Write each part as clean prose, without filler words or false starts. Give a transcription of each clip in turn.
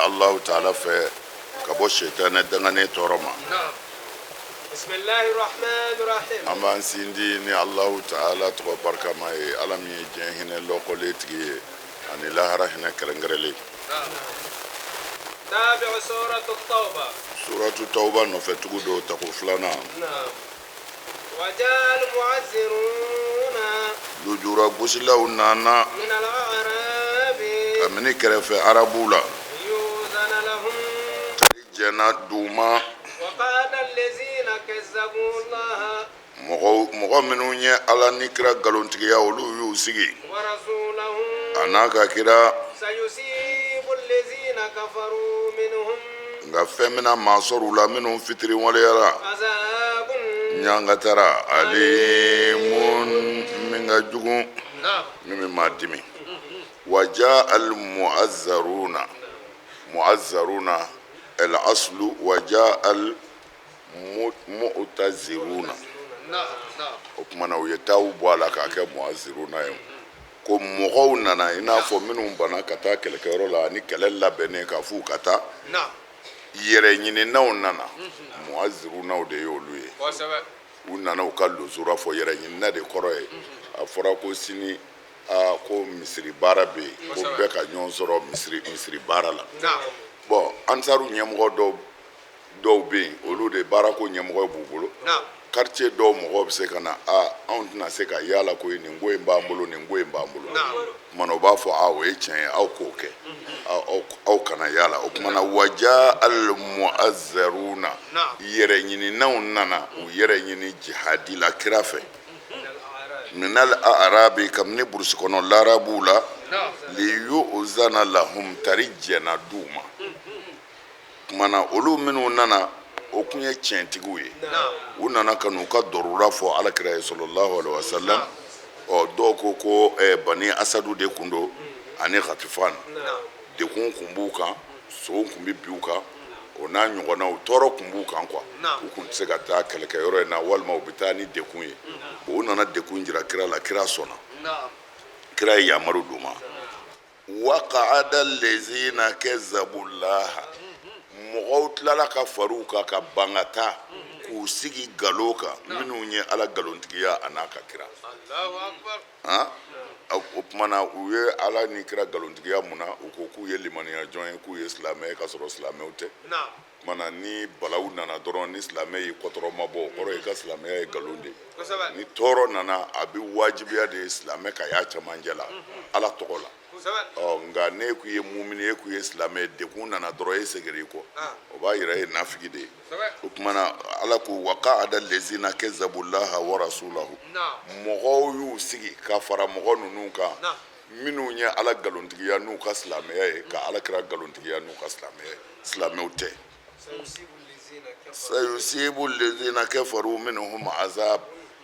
Alahu taala fɛ ka bɔ sɛtanɛ danganen tɔɔrɔ ma. An b'an sindi ni Alahu taala tɔgɔ barikama ye, Ala min ye diɲɛ hinɛ lɔkɔlen tigi ye ani lahara hinɛ kɛrɛnkɛrɛnlen. Suratu tawba nɔfɛ tugu don tako filanan. Lujura gosilaw nana kabini kɛrɛfɛ arabuw la, tari jɛnna d'u ma. Mɔgɔ minnu ye Ala ni kira nkalontigiya, olu y'u sigi a n'a ka kira. Nka fɛn bɛna maa sɔrɔ u la minnu fitiriwaleyara, ɲangatara alimun min ka jugu, min bɛ maa dimi. Wa jaa al mu'azzaruna, mu'azzaruna al aslu wa jaa al mu'taziruna. O tuma na u ye taw bɔ a la k'a kɛ mu'azziruna ye, ko mɔgɔw nana i n'a fɔ minnu banna ka taa kɛlɛkɛyɔrɔ la ani kɛlɛ labɛnnen ka f'u ka taa. Yɛrɛ ɲininaw nana, mu'azzirunaw de ye olu ye. U nana u ka luzura fɔ. Yɛrɛ ɲinina de kɔrɔ ye, a fɔra ko sini aa ko misiri baara bɛ yen, ko bɛɛ ka ɲɔgɔn sɔrɔ misiri baara la. Bɔn, ansaru ɲɛmɔgɔ dɔw bɛ yen, olu de baarako ɲɛmɔgɔ b'u bolo. Quartier dɔw mɔgɔw bɛ se ka na: a anw tɛna se ka yaala koyi, nin ko in b'an bolo, nin ko in b'an bolo. Tuma na u b'a fɔ: a o ye tiɲɛ ye, aw k'o kɛ, aw kana yaala. O tuma na waja al mu'azzaruna, yɛrɛ ɲininaw nana u yɛrɛ ɲini jihadi la kira fɛ, minal a'rabi, kabini burusi kɔnɔ larabuw la, liyu'zana lahum, tari jɛnna d'u ma. Tuma na olu minnu nana, o tun ye tiɲɛtigiw ye. U nana ka n'u ka dɔrura fɔ Ala kira ye sallallahu alaihi wasallam. Ɔ, dɔw ko ko Bani Asadu de kun don ani Ghatifan, degun kun b'u kan, sow kun bɛ bin u kan, o n'a ɲɔgɔnnaw, tɔɔrɔ kun b'u kan quoi. U kun tɛ se ka taa kɛlɛkɛyɔrɔ in na, walima u bɛ taa ni degun ye. U nana degun jira kira la, kira sɔnna, kira ye yamaru d'u ma. Waqa'ada lezina kazabulaha, mɔgɔw tilala ka far'u kan ka ban ka taa k'u sigi galo kan, minnu ye Ala nkalontigiya a n'a ka kira. O tuma na u ye Ala ni kira nkalontigiya mun na? U ko k'u ye limaniya jɔn ye, k'u ye silamɛ ye, k'a sɔrɔ silamɛw tɛ. Tuma na ni balawu nana dɔrɔn, ni silamɛ y'i kɔtɔrɔmabɔ, o kɔrɔ ye i ka silamɛya ye nkalon de ye. Ni tɔɔrɔ nana, a bɛ wajibiya de ye silamɛ ka y'a cɛmancɛ la Ala tɔgɔ la. Ɔ, nka n'e k'i ye mumini ye, k'u ye silamɛ ye, degun nana dɔrɔn, e seginna i kɔ, o b'a yira e ye nafigi de ye. O tuma na Ala ko waqa'ada lezina kazabulaha wa rasulahu, mɔgɔw y'u sigi ka fara mɔgɔ ninnu kan minnu ye Ala nkalontigiya n'u ka silamɛya ye, ka Ala kira nkalontigiya n'u ka silamɛya ye, silamɛw tɛ. Sayusibu lezina kafaru minhum azab,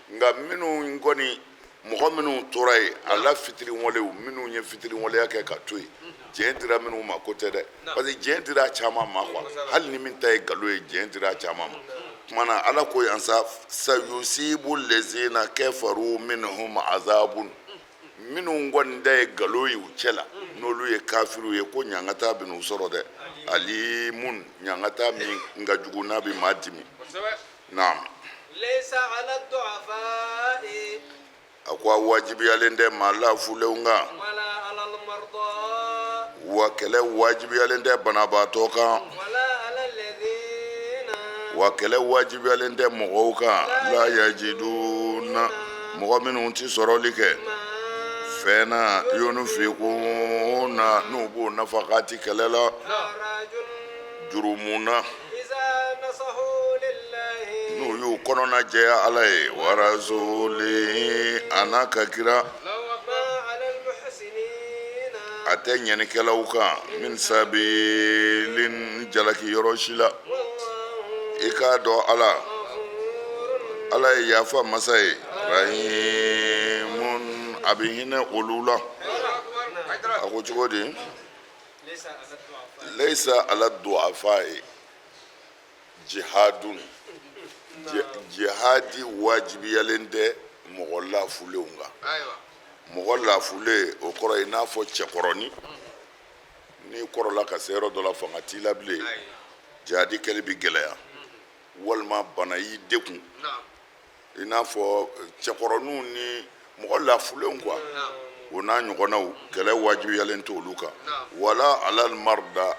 nka minnu kɔni, mɔgɔ minnu tora yen, a la fitiriwalew, minnu ye fitiriwaleya kɛ ka to yen, jɛn dira minnu ma, ko tɛ dɛ, parce que jɛn dira a caman ma quoi. Hali ni min ta ye nkalon ye, jɛn dira a caman ma. Tuma na Ala ko yan sa: sayusibu lezina kafaru minhum azabun, minnu kɔni ta ye nkalon ye u cɛ la, n'olu ye kafiriw ye, ko ɲangata bɛ n'u sɔrɔ dɛ, alimun, ɲangata min ka jugu, n'a bɛ maa dimi. Naam. A ko a wajibiyalen tɛ maa lafulenw kan, wa kɛlɛ wajibiyalen tɛ banabaatɔ kan, wa kɛlɛ wajibiyalen tɛ mɔgɔw kan, la yajiduna, mɔgɔ minnu tɛ sɔrɔli kɛ fɛn na, yunfikuna, n'u b'o nafakati kɛlɛ la, jurumu na, n'u y'u kɔnɔna jɛya Ala ye, wa rasuli, a n'a ka kira, a tɛ ɲɛnikɛlaw kan, min sabilin, jalaki yɔrɔ si la. I k'a dɔn Ala, Ala ye yafa masa ye, rahimun, a bɛ hinɛ olu la. A ko cogo di? Laysa ala du'afa jihadun, jihadi wajibiyalen tɛ mɔgɔ lafulenw kan. Mɔgɔ lafulen, o kɔrɔ i n'a fɔ cɛkɔrɔni. N'i kɔrɔla ka se yɔrɔ dɔ la, fanga t'i la bilen, jihadi kɛli bɛ gɛlɛya, walima bana y'i degun, i n'a fɔ cɛkɔrɔninw ni mɔgɔ lafulenw quoi, o n'a ɲɔgɔnnaw, kɛlɛ wajibiyalen t'olu kan. Wala alal marda,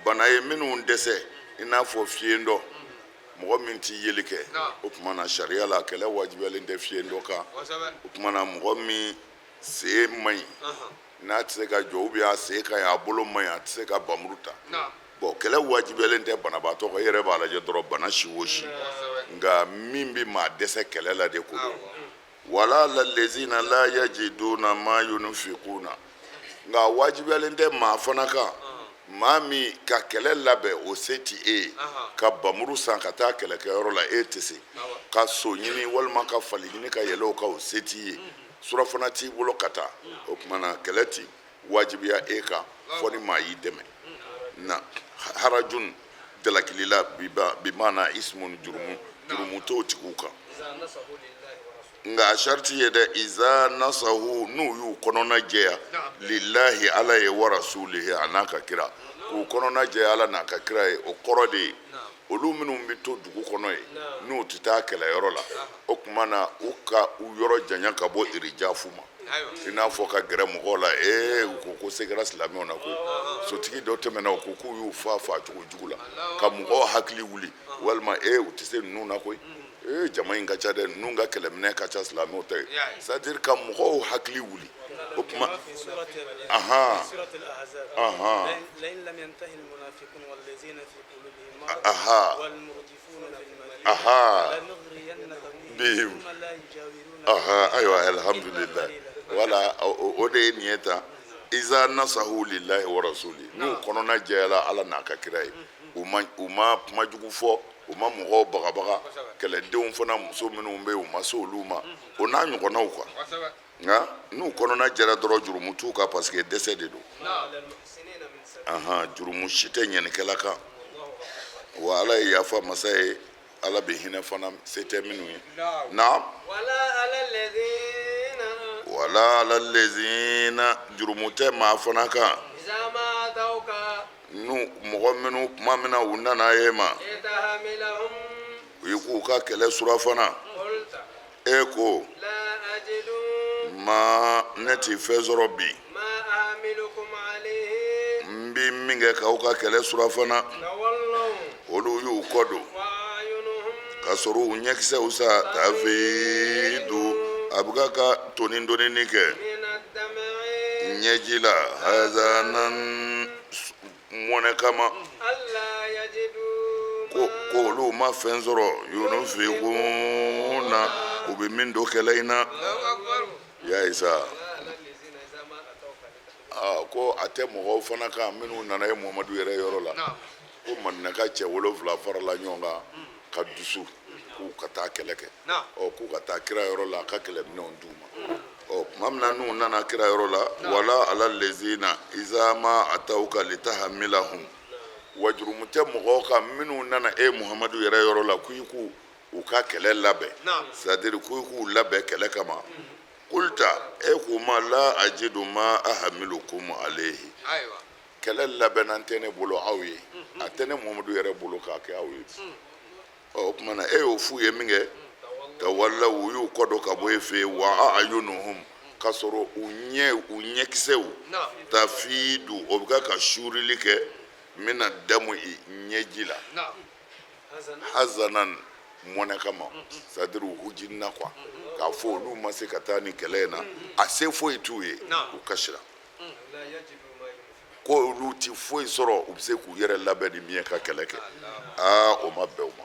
bana ye minnu dɛsɛ, i n'a fɔ fiyentɔ, mɔgɔ min tɛ yeli kɛ. O tuma na sariya la, kɛlɛ wajibiyalen tɛ fiyentɔ kan. O tuma na mɔgɔ min sen man ɲi, n'a tɛ se ka jɔ, ou bien a sen ka ɲi, a bolo man ɲi, a tɛ se ka bamuru ta, bon, kɛlɛ wajibiyalen tɛ banabaatɔ kan. I yɛrɛ b'a lajɛ dɔrɔn, bana si o si, nka min bɛ maa dɛsɛ kɛlɛ la de ko don. Wala ala lezina la yajiduna ma yunfikuna, nka wajibiyalen tɛ maa fana kan, maa min ka kɛlɛ labɛn o se ti e ye, ka bamuru san ka taa kɛlɛkɛyɔrɔ la, e tɛ se ka so ɲini walima ka fali ɲini ka yɛlɛ o kan, o se t'i ye, surafana t'i bolo ka taa. O tuma na kɛlɛ ti wajibiya e kan fɔ ni maa y'i dɛmɛ na. Harajun, jalakilila, bimana ismun, jurumu, jurumu t'o tigiw kan. Nka a sariti ye dɛ, iza nasahu, n'u y'u kɔnɔna jɛya, lillahi, ala ye, wa rasulihi, a n'a ka kira, k'u kɔnɔna jɛya ala n'a ka kira ye. O kɔrɔ de ye, olu minnu bɛ to dugu kɔnɔ yen, n'u tɛ taa kɛlɛyɔrɔ la, o tuma na u ka u yɔrɔ janya ka bɔ irijafu ma, i n'a fɔ ka gɛrɛ mɔgɔw la. Ee, u ko ko se kɛra silamɛw na koyi, sotigi dɔ tɛmɛna, u ko k'u y'u fa fa cogo jugu la, ka mɔgɔw hakili wuli, walima ee, u tɛ se ninnu na koyi, ee, jama in ka ca dɛ, ninnu ka kɛlɛminɛ ka ca silamɛw ta ye, c'est à dire ka mɔgɔw hakili wuli. O tuma, ahan ahan aha aha bihim aha, ayiwa, alhamdulillah, wala o de ye nin ye tan. Iza nasahu lillahi wa rasuli, n'u kɔnɔna jɛyala ala n'a ka kira ye, u ma kuma jugu fɔ, u ma mɔgɔw bagabaga, kɛlɛdenw fana muso minnu bɛ yen, u ma se olu ma, o n'a ɲɔgɔnnaw quoi. Nka n'u kɔnɔna jɛra dɔrɔn, jurumu t'u kan, parce que dɛsɛ de don. Ahan, jurumu si tɛ ɲɛnikɛla kan, wa ala ye yafa masa ye, ala bɛ hinɛ fana se tɛ minnu ye. Naam. Wala ala lezina, jurumu tɛ maa fana kan, n'u mɔgɔ minnu tuma min na u nana e ma, u yi k'u ka kɛlɛ surafana, e ko ma ne ti fɛn sɔrɔ bi n bi min kɛ k'aw ka kɛlɛ surafana. Olu y'u kɔ don ka sɔrɔ u ɲɛkisɛw sa tafidu, a bɛ ka ka toni tonini kɛ ɲɛji la, hazanan, mɔnɛ kama, ko ko olu ma fɛn sɔrɔ, yunfikuna, u bɛ min don kɛlɛ in na. Ya isa aa, ko a tɛ mɔgɔw fana kan minnu nana ye Muhamadu yɛrɛ yɔrɔ la, ko Madinaka cɛ 7 farala ɲɔgɔn kan ka dusu k'u ka taa kɛlɛ kɛ, ɔ, k'u ka taa kira yɔrɔ la, a ka kɛlɛminɛnw d'u ma. Ɔ, tuma min na n'u nana kira yɔrɔ la, wala ala lezina izama atawuka litahamilahum, wa jurumu tɛ mɔgɔw kan minnu nana e Muhamadu yɛrɛ yɔrɔ la k'i k'u u ka kɛlɛ labɛn, c'est à dire k'u k'u labɛn kɛlɛ kama. Kulta, e k'u ma, la ajidu ma ahamilukum alayhi, kɛlɛ labɛnnan tɛ ne bolo aw ye, a tɛ ne Muhamadu yɛrɛ bolo k'a kɛ aw ye. Ɔ, o tuma na e y'o f'u ye min kɛ, tawalla, u y'u kɔ don ka bɔ e fɛ yen, wa ayunuhum, ka sɔrɔ u ɲɛ, u ɲɛkisɛw, tafidu, o bɛ ka ka suurili kɛ, mina damu i, ɲɛji la, hazanan, mɔnɛ kama, c'est à dire u hujinina quoi, k'a fɔ olu ma se ka taa ni kɛlɛ in na, a se foyi t'u ye, u kasira ko olu ti foyi sɔrɔ u bɛ se k'u yɛrɛ labɛn ni min ye ka kɛlɛ kɛ. Aa, o ma bɛn u ma.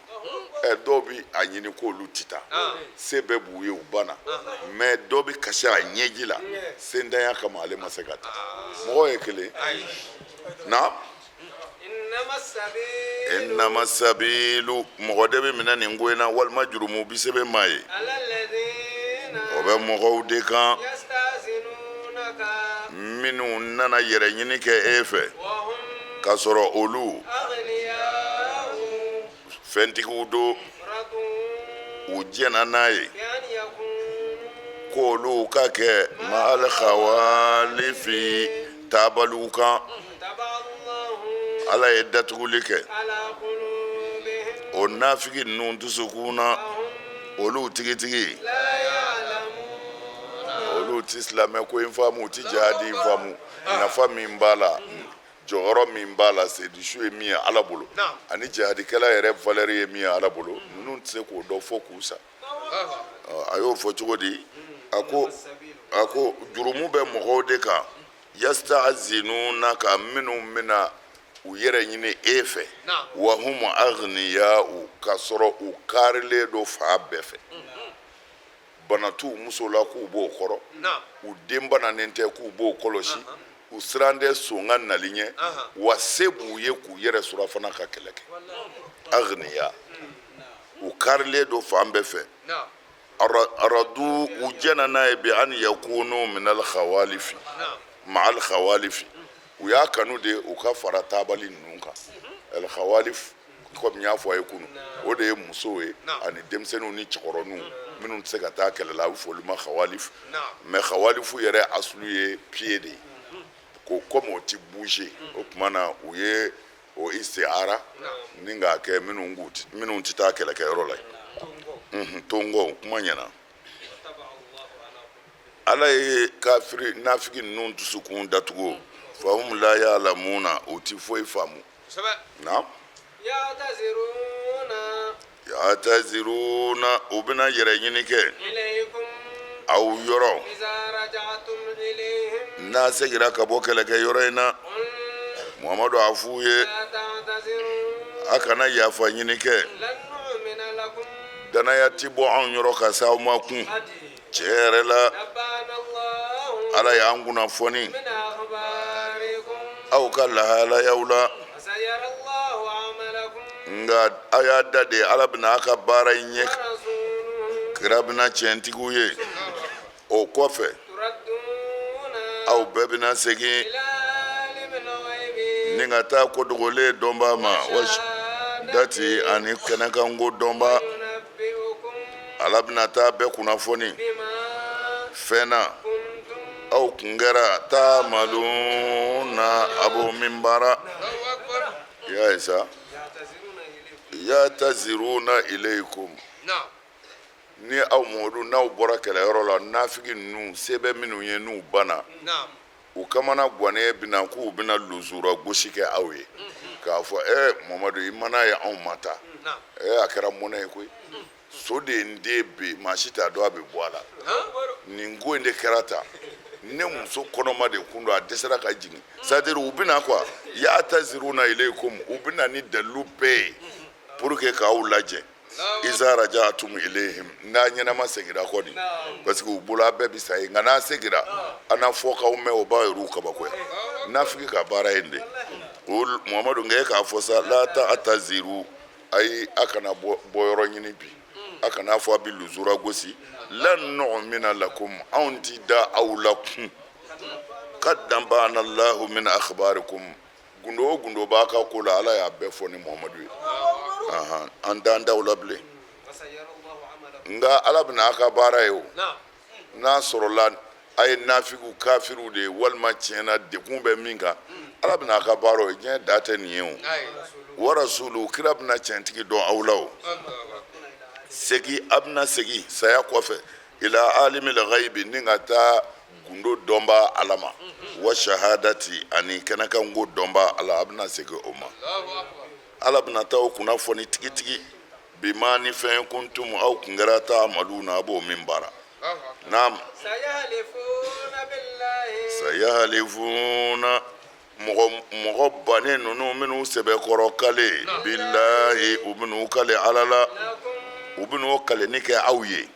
Ɛ, dɔw bi a ɲini k'olu ti taa, se bɛɛ b'u ye, u banna, mais dɔ bi kasi a ɲɛji la sentanya kama, ale ma se ka taa. Mɔgɔ ye kelen na. Innama sabilu, mɔgɔ de bɛ minɛ nin ko in na, walima jurumu bi sɛbɛn maa ye, o bɛ mɔgɔw de kan minnu nana yɛrɛ ɲini kɛ e fɛ, k'a sɔrɔ olu fɛntigiw don, u jɛnna n'a ye k'olu ka kɛ ma'al khawalifi, taabaliw kan. Ala ye datuguli kɛ o nafigi ninnu dusukun na, olu tigitigi, olu ti silamɛ ko in faamu, u ti jihadi in faamu, nafa min b'a la, jɔyɔrɔ min b'a la, sedusu ye min ye Ala bolo, ani jihadikɛla yɛrɛ valeur ye min ye Ala bolo, ninnu tɛ se k'o dɔn fo k'u sa. A y'o fɔ cogo di? A ko jurumu bɛ mɔgɔw de kan, yasta'zinunaka, minnu bɛna u yɛrɛ ɲini e fɛ, wa hum aghniya'u, k'a sɔrɔ u kaarilen don fan bɛɛ fɛ. Bana t'u muso la k'u b'o kɔrɔ, u den bananen tɛ k'u b'o kɔlɔsi, u siran tɛ son ka nali ɲɛ, wa se b'u ye k'u yɛrɛ sɔrɔ fana ka kɛlɛ kɛ. Aghniya, u kaarilen don fan bɛɛ fɛ. Radu, u jɛnna n'a ye, bi an yakunu minal khawalifi ma'al khawalifi, u y'a kanu de u ka fara taabali ninnu kan. Al khawalif, komi n y'a fɔ a ye kunu, o de ye musow ye ani denmisɛnninw ni cɛkɔrɔninw minnu tɛ se ka taa kɛlɛ la, a bɛ fɔ olu ma khawalif. Mais khawalifu yɛrɛ asulu ye pied de ye, ko komi o ti bouger, o tuma na u ye o istiara ni k'a kɛ minnu tɛ taa kɛlɛkɛyɔrɔ la. Tonkɔ kuma ɲɛna. Ala ye kafiri nafigi ninnu dusukun datugu, fahum la ya'lamuna, u ti foyi faamu. Naam. Ya'taziruna, u bɛna yɛrɛ ɲini kɛ aw yɔrɔ n'a segira ka bɔ kɛlɛkɛ yɔrɔ in na. Muhamadu, a f'u ye, a kana yafa ɲini kɛ, danaya ti bɔ anw yɔrɔ ka se aw ma kun. Tiɲɛ yɛrɛ la, Ala y'an kunnafoni aw ka lahalayaw la, nka a y'a da de, Ala bɛna a ka baara in ɲɛ, kira bɛna tiɲɛtigiw ye. O kɔfɛ, aw bɛɛ bɛna segin ni ka taa ko dogolen dɔnbaa ma, dati ani kɛnɛkanko dɔnbaa. Ala bɛna taa bɛɛ kunnafoni fɛn na aw kun kɛra taamaluna, a b'o min baara. I y'a ye sa, yataziruna ilaykum, ni aw Mamadu n'aw bɔra kɛlɛyɔrɔ la, nafigi ninnu se bɛ minnu ye, n'u banna, u kamana gannen bɛna k'u bɛna luzura gosi kɛ aw ye k'a fɔ: ɛ Mamadu, i mana ye, anw ma taa, ɛ a kɛra mɔnɛ ye koyi, so de ye n den ben, maa si t'a dɔn a bɛ bɔ a la, nin ko in de kɛra tan, ne muso kɔnɔma de kun don, a dɛsɛra ka jigin. C'est à dire u bɛna quoi, yataziruna ilaykum, u bɛna ni dalilu bɛɛ ye pour que k'aw lajɛ. Iza rajatum ilayhim, n'a ɲɛnama segira kɔni, parce que u bolo a bɛɛ bɛ sa yen, nka n'a segira a n'a fɔ k'aw mɛn, o b'a yɛrɛw kabakoya. Nafigi ka baara ye nin de o. Muhamadu, nka e k'a fɔ sa, la ta'taziru, ayi, a kana bɔ yɔrɔ ɲini bi, a kana fɔ a bɛ luzura gosi. Lan nu'mina lakum, anw ti da aw la kun. Kad nabana Allahu min akhbarikum, gundo o gundo b'a ka ko la, Ala y'a bɛɛ fɔ ni Muhamadu ye. An t'an da o la bilen, nka Ala bɛna a ka baara ye. O n'a sɔrɔla a ye nafigiw kafiriw de ye, walima tiɲɛna degun bɛ min kan, Ala bɛna a ka baara ye. Diɲɛ da tɛ nin ye. O wa rasulu, kira bɛna tiɲɛtigi dɔn aw la. O segin, a bɛna segin saya kɔfɛ, ila alimil ghaibi, ni ka taa gundo dɔnba Ala ma, wa shahadati, ani kɛnɛkanko dɔnba Ala, a bɛna segin o ma. Ala bɛna taa o kunnafoni tigitigi, bima, ni fɛn, kuntum, aw kun kɛra ta'maluna, a b'o min baara. Naam. Sayahalifuna, mɔgɔ bannen ninnu minnu sɛbɛkɔrɔ kale, bilahi, u bɛn'u kale Ala la, u bɛn'o kaleni kɛ aw ye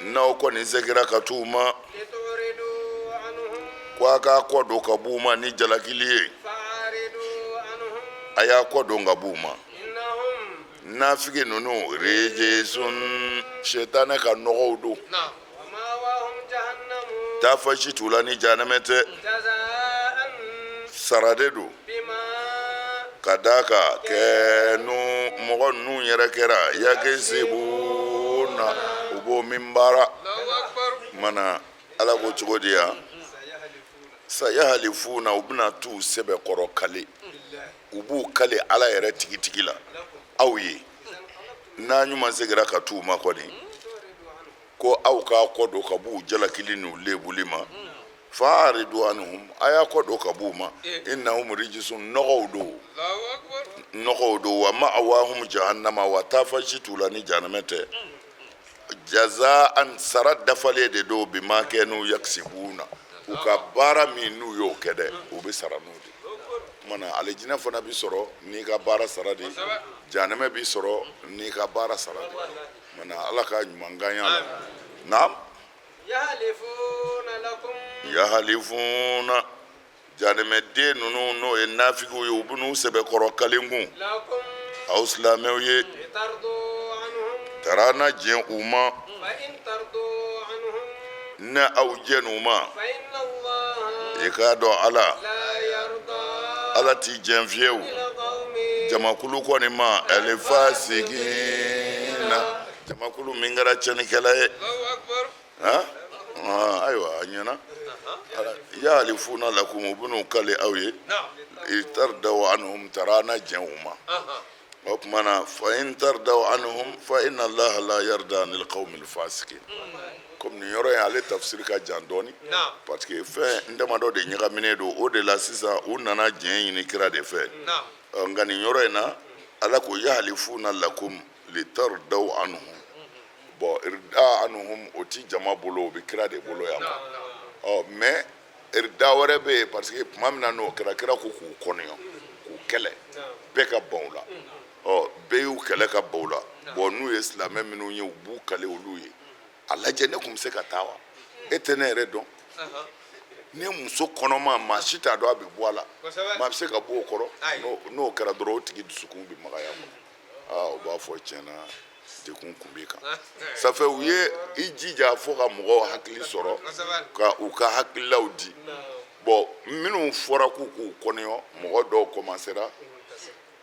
n'aw kɔni segira ka t'u ma, ko a k'a kɔ don ka b'u ma ni jalakili ye. A y'a kɔ don ka b'u ma. Nafigi ninnu, rijisun, setanɛ ka nɔgɔw don, taafa si t'u la ni jahanamɛ tɛ, sara de don ka d'a kan kanu mɔgɔ ninnu yɛrɛ kɛra yakisibuna, u b'o min baara. Mana Ala ko cogo di yan? Sayahalifuna, u bɛna t'u sɛbɛkɔrɔ kale, u b'u kale Ala yɛrɛ tigitigi la aw ye. N'a ɲuman segira ka t'u ma kɔni, ko aw k'a kɔ don ka b'u jalakili n'u lebuli ma, faaridu anhum, a y'a kɔ don ka b'u ma, innahum rijisun, nɔgɔw don, nɔgɔw don, wa ma'awahum jahannama, wa taafan si t'u la ni jahanamɛ tɛ. Jazaan, sara dafalen de don, bima kanu yakisibuna, u ka baara min n'u y'o kɛ dɛ, u bɛ sara n'o de. Tuma na alijinɛ fana bɛ sɔrɔ n'i ka baara sara de, jahanamɛ bɛ sɔrɔ n'i ka baara sara de. Tuma na Ala ka ɲuman kan la. Naam. Yahalifuna, jahanamɛden ninnu, n'o ye nafigiw ye, u bɛn'u sɛbɛkɔrɔ kalenkun aw silamɛw ye, tara na jɛn u ma. Ni aw jɛn'u ma, i k'a dɔn Ala, Ala ti jɛn fiyewu jamakulu kɔni ma, alifasikina, jamakulu min kɛra tiɲɛnikɛla ye. Ayiwa, a ɲɛna. Yahalifuna lakum, u bɛn'u kale aw ye, litardaw anhum, tara na jɛn u ma. O tuma na, fa in tardaw anhum fa inna Allaha la yarda anil qawmil fasikin. Komi nin yɔrɔ in, ale tafsiri ka jan dɔɔni, parce que fɛn damadɔ de ɲagaminen don. O de la sisan u nana jɛn ɲini kira de fɛ. Nka nin yɔrɔ in na, Ala ko yahalifuna lakum litardaw anhum. Bon, irida anhum, o ti jama bolo, o bɛ kira de bolo yan. Ɔ, mais irida wɛrɛ bɛ yen, parce que tuma min na n'o kɛra, kira ko k'u kɔnɔyɔ, k'u kɛlɛ, bɛɛ ka ban u la. Ɔ, bɛɛ y'u kɛlɛ ka ban u la. Bon, n'u ye silamɛ minnu ye, u b'u kale olu ye. A lajɛ, ne tun bɛ se ka taa wa? E tɛ ne yɛrɛ dɔn. Ne muso kɔnɔma, maa si t'a dɔn a bɛ bɔ a la, maa bɛ se ka bɔ o kɔrɔ. N'o kɛra dɔrɔn, o tigi dusukun bɛ magaya. Aa, u b'a fɔ tiɲɛ na, degun kun b'i kan. Ça fait u ye i jija fo ka mɔgɔw hakili sɔrɔ, ka u ka hakililaw di. Bon, minnu fɔra k'u k'u kɔnɔyɔ, mɔgɔ dɔw commencera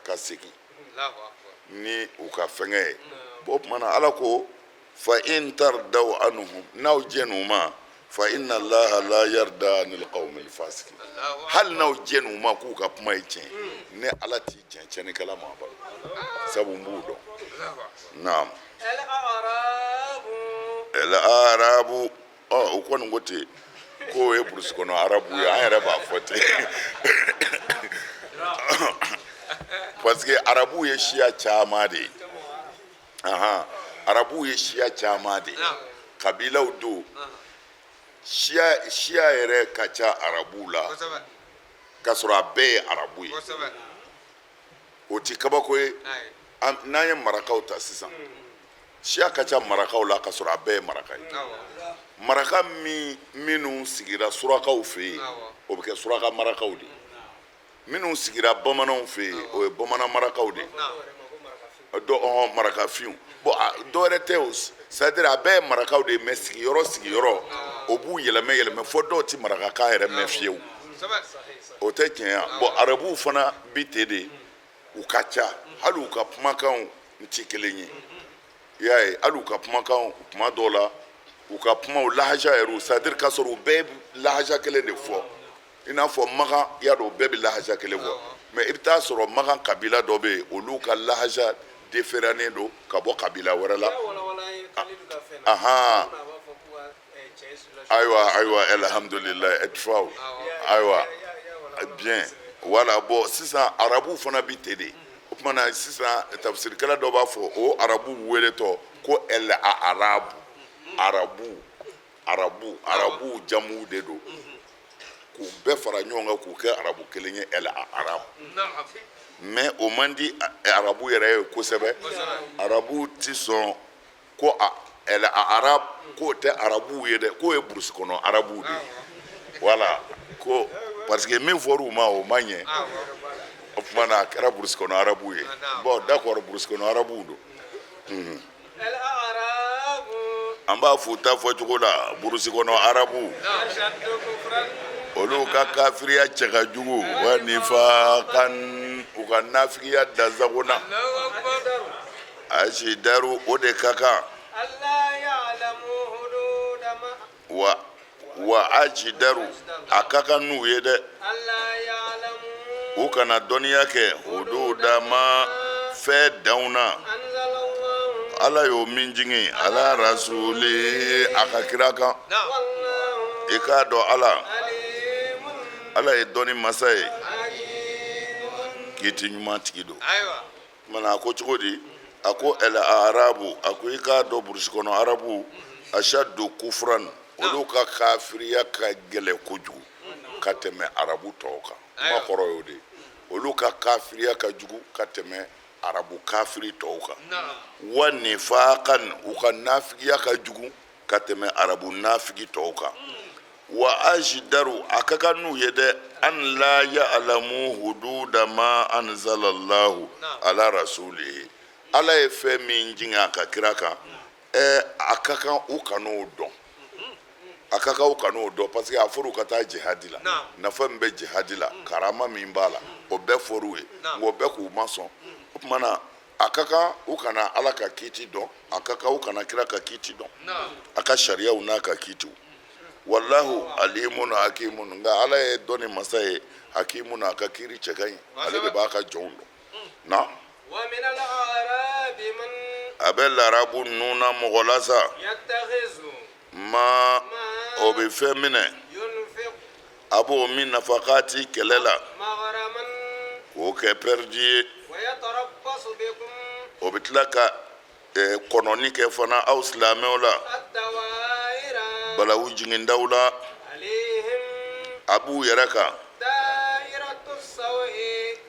ka segin ni u ka fɛngɛ ye. Bon, o tuma na, Ala ko fa in tardaw anhum, n'aw jɛn'u ma, fa inna Allaha la yarda anil qawmil fasikin. Hali n'aw jɛn'u ma k'u ka kuma ye tiɲɛ, ne Ala t'i jɛn tiɲɛnikɛla ma abada, sabu n b'u dɔn. Naam. El arabu, ɔ, u kɔni ko ten k'o ye burusi kɔnɔ arabu ye. An yɛrɛ b'a fɔ ten parce que arabu ye siya caman de ye. Ahan, arabuw ye siya caman de ye, kabilaw don. Siya siya yɛrɛ ka ca arabuw la, k'a sɔrɔ a bɛɛ ye arabu ye. O ti kabako ye. N'an ye marakaw ta sisan, siya ka ca marakaw la, k'a sɔrɔ a bɛɛ ye maraka ye. Maraka min minnu sigira surakaw fɛ yen, o bɛ kɛ suraka marakaw de ye. Minnu sigira bamananw fɛ yen, o ye bamanan marakaw de ye. Dɔ ɔhɔn, marakafinw. Bon, dɔ wɛrɛ tɛ o, c'est à dire a bɛɛ ye marakaw de ye, mais sigiyɔrɔ sigiyɔrɔ, o b'u yɛlɛmɛ yɛlɛmɛ fo dɔw ti marakakan yɛrɛ mɛn fiyewu. O tɛ tiɲɛ ye? Bon, arabuw fana bi ten de, u ka ca, hali u ka kumakanw ti kelen ye. I y'a ye, hali u ka kumakanw, tuma dɔw la u ka kumaw lahaja yɛrɛ, c'est à dire k'a sɔrɔ u bɛɛ lahaja kelen de fɔ. I n'a fɔ Makan, i y'a dɔn, u bɛɛ bɛ lahaja kelen fɔ, mais i bɛ taa sɔrɔ Makan kabila dɔ bɛ yen, olu ka lahaja différentnen don ka bɔ kabila wɛrɛ la. Ahan, ayiwa, ayiwa, alhamdulilayi, ɛtifaw, ayiwa, bien, voilà. Bon, sisan arabuw fana bi ten de. O tuma na sisan, tafsirikɛla dɔ b'a fɔ o arabuw weletɔ ko el arabu, arabu, arabu, arabuw jamuw de don, k'u bɛɛ fara ɲɔgɔn kan k'u kɛ arabu kelen ye, el arabu. Mais o man di arabu yɛrɛ ye kosɛbɛ. Arabu ti sɔn ko a el arab, k'o tɛ arabuw ye dɛ, k'o ye burusi kɔnɔ arabuw de ye. Voilà, ko parce que min fɔr'u ma, o ma ɲɛ. O tuma na, a kɛra burusi kɔnɔ arabuw ye. Bon, d'accord, burusi kɔnɔ arabuw don. An b'a f'u ta fɔcogo la, burusi kɔnɔ arabu, olu ka kafiriya cɛ ka jugu, wa nifakan, u ka nafigiya dansago na. Ajidaru, o de ka kan wa Wa ajidaru, a ka kan n'u ye dɛ, u kana dɔnniya kɛ hududa ma fɛn danw na, Ala y'o min jigin ala rasuli, a ka kira kan. I k'a dɔn Ala, Ala ye dɔnni masa ye, kiiti ɲuman tigi don. Kumana a ko cogo di? A ko ɛl arabu, a ko i k'a dɔn burusi kɔnɔ arabu, ashaddu kufran, olu ka kafiriya ka gɛlɛn kojugu ka tɛmɛ arabu tɔw kan. Kuma kɔrɔ y'o de ye, olu ka kafiriya ka jugu ka tɛmɛ arabu kafiri tɔw kan. Wa nifakan, u ka nafigiya ka jugu ka tɛmɛ arabu nafigi tɔw kan. Wa ajidaru, a ka kan n'u ye dɛ, an la ya'lamu hududa ma anzalallahu ala rasulihi, Ala ye fɛn min jigin a ka kira kan, a ka kan u kan'o dɔn, a ka kan u kan'o dɔn, parce que a fɔra u ka taa jihadi la, nafa min bɛ jihadi la, karama min b'a la, o bɛɛ fɔr'u ye, nka o bɛɛ k'u ma sɔn. O tuma na a ka kan u kana Ala ka kiiti dɔn, a ka kan u kana kira ka kiiti dɔn, a ka sariyaw n'a ka kiitiw. Walahu alimun hakimun, nka Ala ye dɔnni masa ye, hakimun, a ka kiiri cɛ ka ɲi, ale de b'a ka jɔnw dɔn na. A bɛ larabu ninnu na mɔgɔ la sa, ma o bɛ fɛn minɛ, a b'o min nafakati kɛlɛ la k'o kɛ pɛridi ye, o bɛ tila ka kɔnɔni kɛ fana aw silamɛw la, balawu jigindaw la a b'u yɛrɛ kan,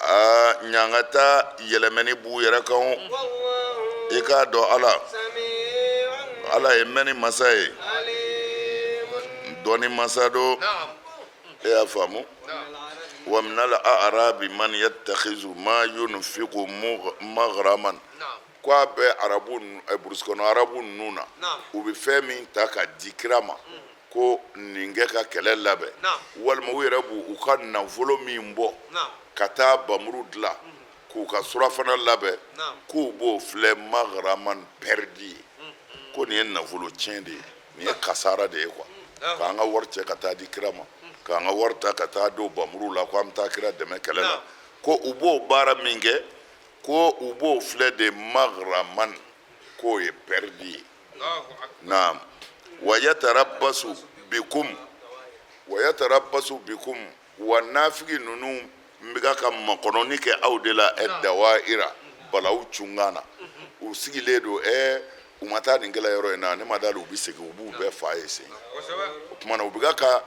aa ɲangata yɛlɛmɛni b'u yɛrɛ kan. O i k'a dɔn Ala, Ala ye mɛnni masa ye, dɔnni masa don. E y'a faamu? Wa minal a'rabi man yattakhizu ma yunfiqu maghraman, ko a bɛ arabu burusi kɔnɔ arabu ninnu na, u bɛ fɛn min ta ka di kira ma ko nin kɛ ka kɛlɛ labɛn, walima u yɛrɛ b'u u ka nafolo min bɔ ka taa bamuru dilan k'u ka surafana labɛn, k'u b'o filɛ maghraman, pɛridi ye, ko nin ye nafolo tiɲɛ de ye, nin ye kasara de ye quoi, k'an ka wari cɛ ka taa di kira ma, k'an ka wari ta ka taa don bamuru la ko an bɛ taa kira dɛmɛ kɛlɛ la, ko u b'o baara min kɛ, ko u b'o filɛ de maghraman, k'o ye pɛridi ye. Naam, wa yatarabbasu bikum, wa yatarabbasu bikum, wa nafigi ninnu bɛ ka ka makɔnɔni kɛ aw de la, ɛ dawa'ira, balawu cunkan na, u sigilen don, u ma taa nin kɛlɛ yɔrɔ in na, ne ma d'a la u bɛ segin, u b'u bɛɛ fa ye sen. O tuma na u bɛ ka ka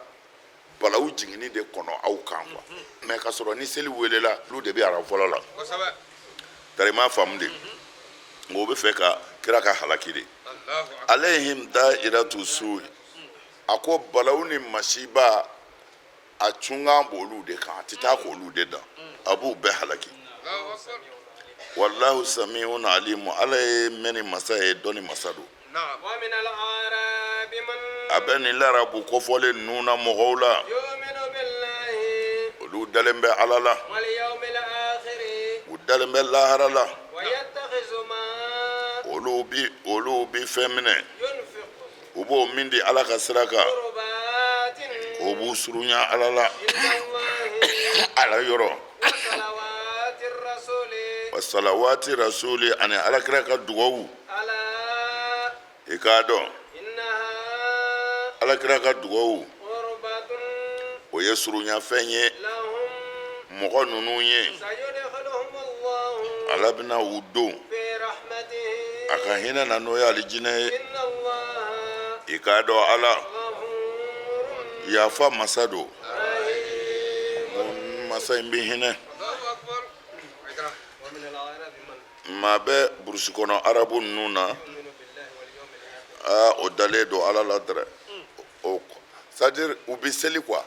balawu jiginni de kɔnɔ aw kan quoi, mais ka sɔrɔ ni seli welela, olu de bɛ aran fɔlɔ la. Tari i m'a faamu de, nka u bɛ fɛ ka kira ka halaki de. Alayhim da'iratu su'i, a ko balawu ni masiba a cunkan b'olu de kan, a tɛ taa k'olu de dan, a b'u bɛɛ halaki. Wallahu samiun alimu, Ala ye mɛnni masa ye, dɔnni masa don. A bɛ nin larabu kofɔlen ninnu na mɔgɔw la, olu dalen bɛ Ala la, u dalen bɛ lahara la, olu bi fɛn minɛ, u b'o min di Ala ka sira kan, o b'u surunya Ala la, Ala yɔrɔ, wa salawati rasuli, ani alakira ka dugawu. I k'a dɔn alakira ka dugawu o ye surunyafɛn ye mɔgɔ ninnu ye, Ala bɛna u don a ka hinɛ na, n'o ye alijinɛ ye. I k'a dɔn Ala yafa masa don, masa in bɛ hinɛ. Maa bɛ burusi kɔnɔ arabu ninnu na, aa o dalen don Ala la dɛrɛ, o c'est à dire u bɛ seli quoi,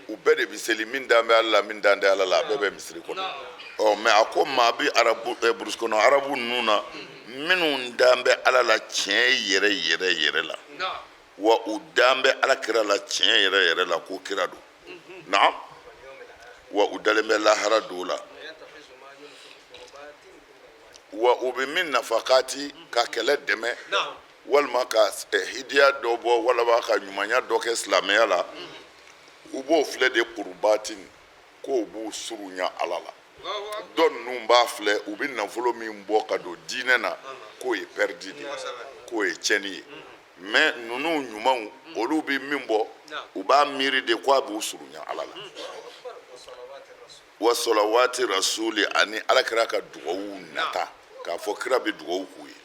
u bɛɛ de bɛ seli, min dan bɛ Ala la, min dan tɛ Ala la, a bɛɛ bɛ misiri kɔnɔ. Ɔ mais a ko maa bɛ arabu burusi kɔnɔ arabu ninnu na minnu dan bɛ Ala la tiɲɛ yɛrɛ yɛrɛ yɛrɛ la, wa u dan bɛ Ala kira la tiɲɛ yɛrɛ yɛrɛ la, ko kira don, naam, wa u dalen bɛ lahara don la, wa u bɛ min nafakati ka kɛlɛ dɛmɛ. Walima ka hidiya dɔ bɔ, walima ka ɲumanya dɔ kɛ silamɛya la, u b'o filɛ de kurubatin, k'o b'u surunya Ala la. Dɔ ninnu b'a filɛ, u bɛ nafolo min bɔ ka don diinɛ na, k'o ye pɛridi de ye, k'o ye tiɲɛni ye. Mais ninnu ɲumanw, olu bɛ min bɔ, u b'a miiri de ko a b'u surunya Ala la. Wa sɔlawati rasuli, ani Ala kira ka dugawu nata, k'a fɔ kira bɛ dugawu k'u ye.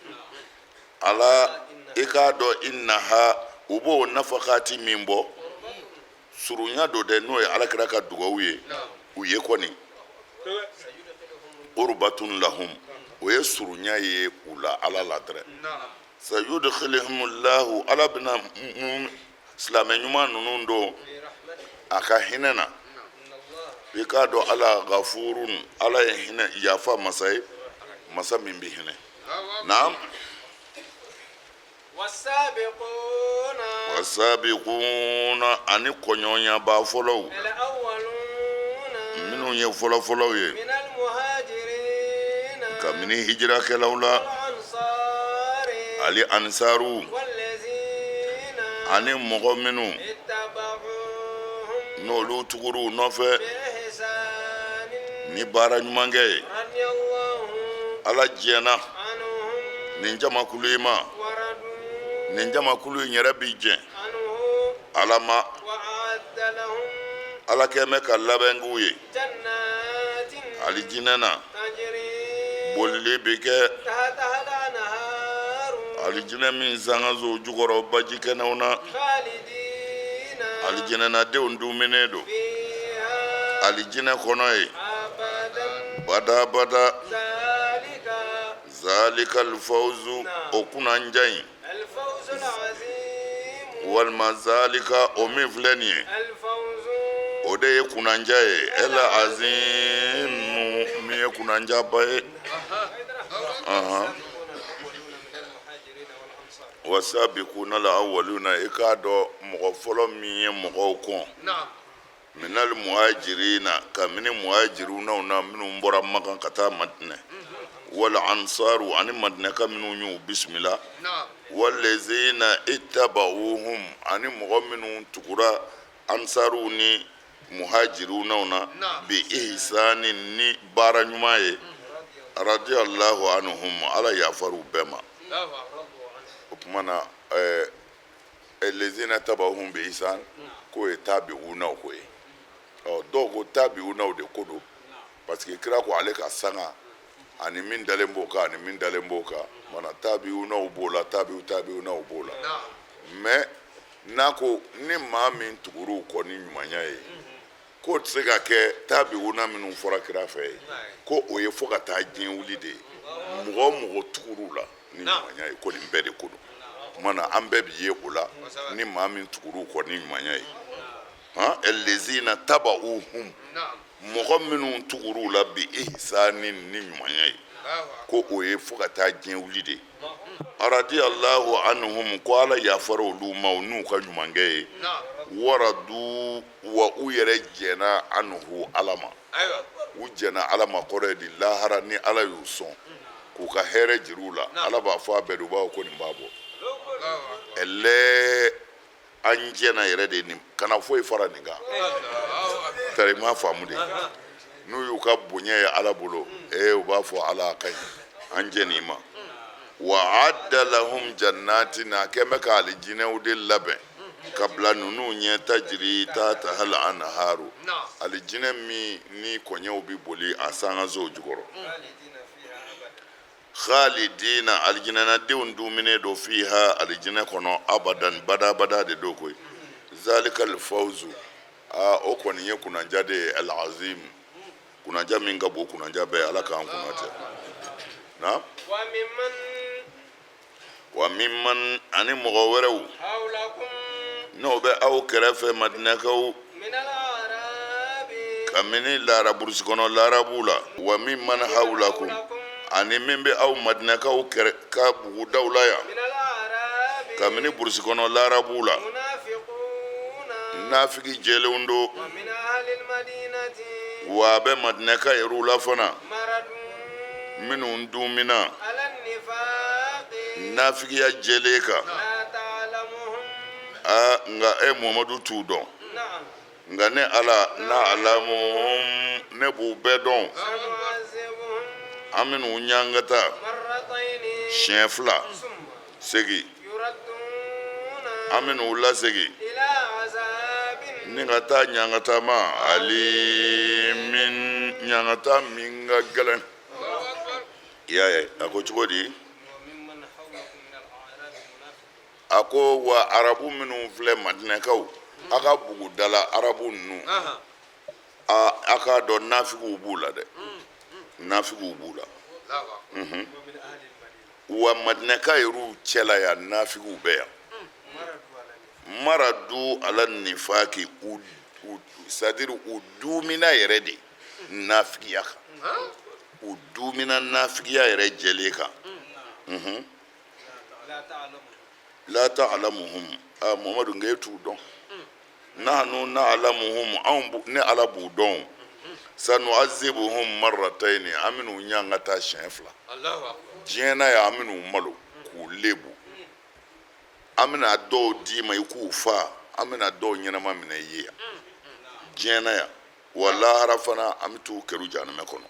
Ala i k'a dɔn, innaha, u b'o nafakati min bɔ, surunya don dɛ, n'o ye Ala kira ka dugawu ye u ye kɔni, qurubatun lahum, o ye surunya ye u la Ala la dɛrɛ. Sayudkhilihumullahu, Ala bɛna silamɛ ɲuman ninnu don a ka hinɛ na. I k'a dɔn Ala gafurun, Ala ye hinɛ yafa masa ye, masa min bɛ hinɛ. Naam. Wasabiquna, ani kɔɲɔɲabaa fɔlɔw, minnu ye fɔlɔfɔlɔw ye kabini hijirakɛlaw la, ali ansaru, ani mɔgɔ minnu n'olu tugur'u nɔfɛ ni baara ɲumankɛ ye, Ala jɛnna nin jamakulu in ma. Nin jamakulu in yɛrɛ bi jɛn Ala ma. Ala kɛn bɛ ka labɛn k'u ye alijinɛ na, bolili bɛ kɛ alijinɛ min sankanso jukɔrɔ baji kɛnɛw na. Alijinɛnadenw duminen don alijinɛ kɔnɔ yen badabada. Zalika alfawzu, o kunnanja in, walima zalika, o min filɛ nin ye, o de ye kunnanja ye, el azimu, min ye kunnanjaba ye. Wasabikuna la awwaluna, i k'a dɔn mɔgɔ fɔlɔ min ye mɔgɔw kɔn, minal muhajirina, kabini muhajirunaw na, minnu bɔra Makan ka taa Madinɛ, wal ansaru, ani Madinɛka minnu y'u bisimila, walezina ittabauhum, ani mɔgɔ minnu tugura ansaruw ni muhajirunaw na, bi ihsani, ni baara ɲuman ye, radiyallahu anhum, Ala yafar'u bɛɛ ma. O tuma na lezina tabauhum bi ihsan, k'o ye tabiunaw ko ye. Ɔ, dɔw ko tabiunaw de ko don, parce que kira ko ale ka sanga ani min dalen b'o kan, ani min dalen b'o kan, mana tabiunaw b'o la, tabiu tabiunaw b'o la. Mais n'a ko ni maa min tugur'u kɔ ni ɲumanya ye, k'o tɛ se ka kɛ tabiuna minnu fɔra kira fɛ ye, ko o ye fo ka taa diɲɛ wuli de ye. Mɔgɔ o mɔgɔ tugur'u la ni ɲumanya ye, ko nin bɛɛ de ko don. Tuma na an bɛɛ bi ye o la, ni maa min tugur'u kɔ ni ɲumanya ye. Han, lezina tabauhum, mɔgɔ minnu tugur'u la bi ihsani, ni ɲumanya ye, ko o ye fo ka taa diɲɛ wuli de ye. Radiyallahu anhum, ko Ala yafara olu ma n'u ka ɲumankɛ ye. Waradu, wa u yɛrɛ jɛnna, anhu, Ala ma. U jɛnna Ala ma kɔrɔ ye di? Lahara ni Ala y'u sɔn k'u ka hɛrɛ jir'u la, Ala b'a fɔ a bɛɛ de, u b'a fɔ ko nin b'a bɔ ɛlɛ, an jɛnna yɛrɛ de, nin kana foyi fara nin kan. Tari i m'a faamu de. N'u y'u ka bonya ye Ala bolo, ee, u b'a fɔ Ala ka ɲi, an jɛn'i ma. Wa adda lahum jannatin, a kɛn bɛ ka alijinɛw de labɛn ka bila ninnu ɲɛ, tajiri tahtahal anharu, alijinɛ min ni kɔɲɛw bɛ boli a sankansow jukɔrɔ, khalidina, alijinɛnadenw duminen don, fiha, alijinɛ kɔnɔ, abadan, badabada de don koyi. Zalikal fawzu, aa, o kɔni ye kunnanja de ye, alazim, kunnanja min ka bon kunnanja bɛɛ. Ala k'an kunna diya na. Wa mimman, ani mɔgɔ wɛrɛw n'o bɛ aw kɛrɛfɛ, Madinɛkaw, kabini lara burusi kɔnɔ larabuw la, wa mimman hawlakum, ani min bɛ aw Madinɛkaw kɛrɛ ka bugudaw la yan, kabini burusi kɔnɔ larabuw la, nafigi jɛlenw don. Wa a bɛ Madinɛka yɛrɛw la fana, minnu dumina. Nafigiya jɛlen kan. Aa, nka e Muhamadu t'u dɔn, nka ne Ala, na'lamuhum, ne b'u bɛɛ dɔn. An bɛn'u ɲangata siɲɛ fila segin, an bɛn'u lasegin ni ka taa ɲangata ma alimin, ɲangata min ka gɛlɛn. I y'a ye, a ko cogo di? A ko wa arabu minnu filɛ, Madinɛkaw, a ka bugudala arabu ninnu, a k'a dɔn nafigiw b'u la dɛ, nafigiw b'u la. Wa Madinɛka yɛrɛw cɛla yan, nafigiw bɛ yan. Maradu ala nifaki, u c'est à dire u dumina yɛrɛ de nafigiya kan, u dumina nafigiya yɛrɛ jɛlen kan. La ta'lamuhum, a Muhamadu, nka e t'u dɔn. Nahnu na'lamuhum, anw ne Ala b'u dɔn. Sanu'azibuhum marratayni, an bɛn'u ɲangata siɲɛ fila diɲɛ na yan, an bɛn'u malo k'u lebu, an bɛna dɔw d'i ma i k'u fa, an bɛna dɔw ɲɛnama minɛ i ye yan diɲɛ na yan, wa lahara fana an bɛ t'u kɛru jahanamɛ kɔnɔ.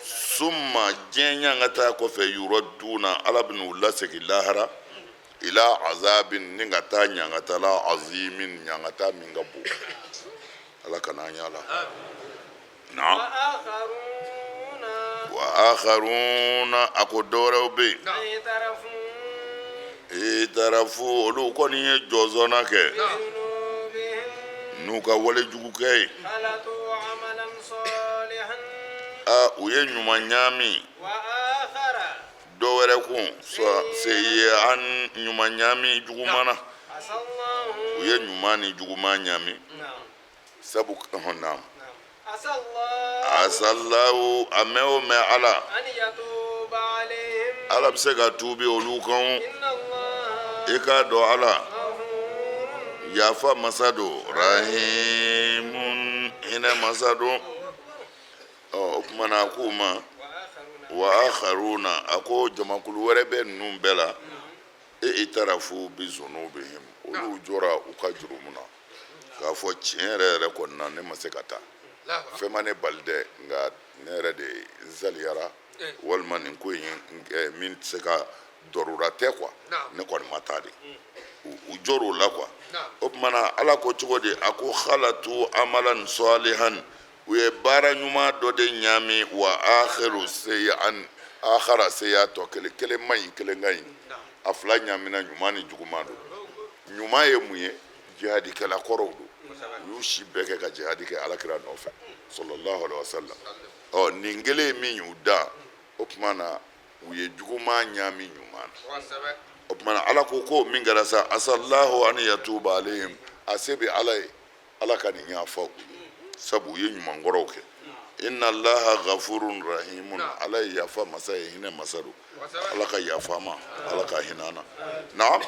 Summa, diɲɛ ɲangata kɔfɛ, yuraduna, Ala bɛn'u lasegin lahara, ila azabin, ni ka taa ɲangata la, azimin, ɲangata min ka bon. Ala kana an y'a la. Naam. Wa akharuna, a ko dɔwɛrɛw bɛ yen, itarafu, olu kɔni ye jɔzɔnna kɛ n'u ka wale jugu kɛ ye. A u ye ɲuman ɲaami, dɔ wɛrɛ kun seyian, ɲuman ɲaami juguman na. U ye ɲuman ni juguman ɲaami sabu hɔn. Naam. Asallahu, a mɛn o mɛn, Ala, Ala bɛ se ka tuubi olu kan. I k'a dɔn Ala yafa masa don, rahimun, hinɛ masa don. Ɔ, o tuma na a k'u ma wa akharuna, a ko jamakulu wɛrɛ bɛ ninnu bɛɛ la, e itarafu bi zunubihim, olu jɔra u ka jurumu na k'a fɔ tiɲɛ yɛrɛ yɛrɛ kɔni na, ne ma se ka taa, fɛn ma ne bali dɛ, nka ne yɛrɛ de n saliyara, walima nin ko in min tɛ se ka dɔrura tɛ quoi, ne kɔni ma taa de. U jɔr'o la quoi. O tuma na Ala ko cogo di? A ko khalatu amalan salihan, u ye baara ɲuman dɔ de ɲaami, wa akhiru seyi'an, akhara seyi'a, tɔ kelen kelen man ɲi, kelen ka ɲi. A fila ɲaamina, ɲuman ni juguman don. Ɲuman ye mun ye? Jihadikɛla kɔrɔw don, u y'u si bɛɛ kɛ ka jihadi kɛ Alakira nɔfɛ sallallahu alaihi wasallam. Ɔ, nin kelen ye min y'u dan, o tuma na u ye juguman ɲaami ɲuman na. O tuma na Ala ko ko min kɛra sa, asallahu an yatuba alayhim, a se bɛ Ala ye, Ala ka nin yafa u ye, sabu u ye ɲuman kɔrɔw kɛ. Inna Allaha ghafurun rahimun, Ala ye yafa masa ye, hinɛ masa don. Ala ka yafa ma, Ala ka hinɛ an na. Naam.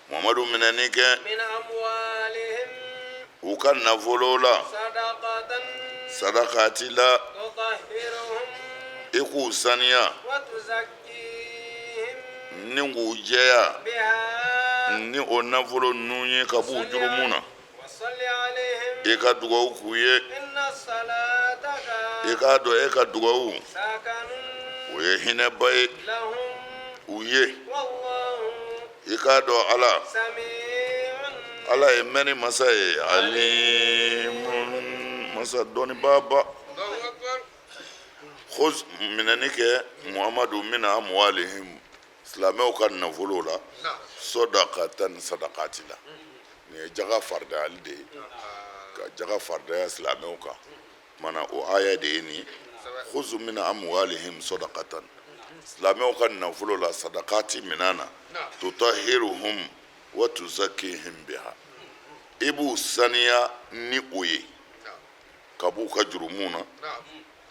Muhamadu, minɛni kɛ u ka nafolo la, sadakati la, i k'u saniya ni k'u jɛya ni o nafolo ninnu ye ka b'u jurumu na. I ka dugawu k'u ye. I k'a dɔn e ka dugawu, o ye hinɛba ye u ye. I k'a dɔn Ala, Ala ye mɛnni masa ye, alimun, masa dɔnnibaaba. Khuz, minɛni kɛ Muhamadu, min amwalihim, silamɛw ka nafolo la, sɔdakatan, sadakati la. Nin ye jaga faridayali de ye, ka jaga faridaya silamɛw kan. Mana o aya de ye nin, khuzu min amwalihim sɔdakatan, silamɛw ka nafolo la sadakati minɛ na, tutahiruhum wa tuzakihim biha, i b'u saniya ni o ye ka b'u ka jurumu na,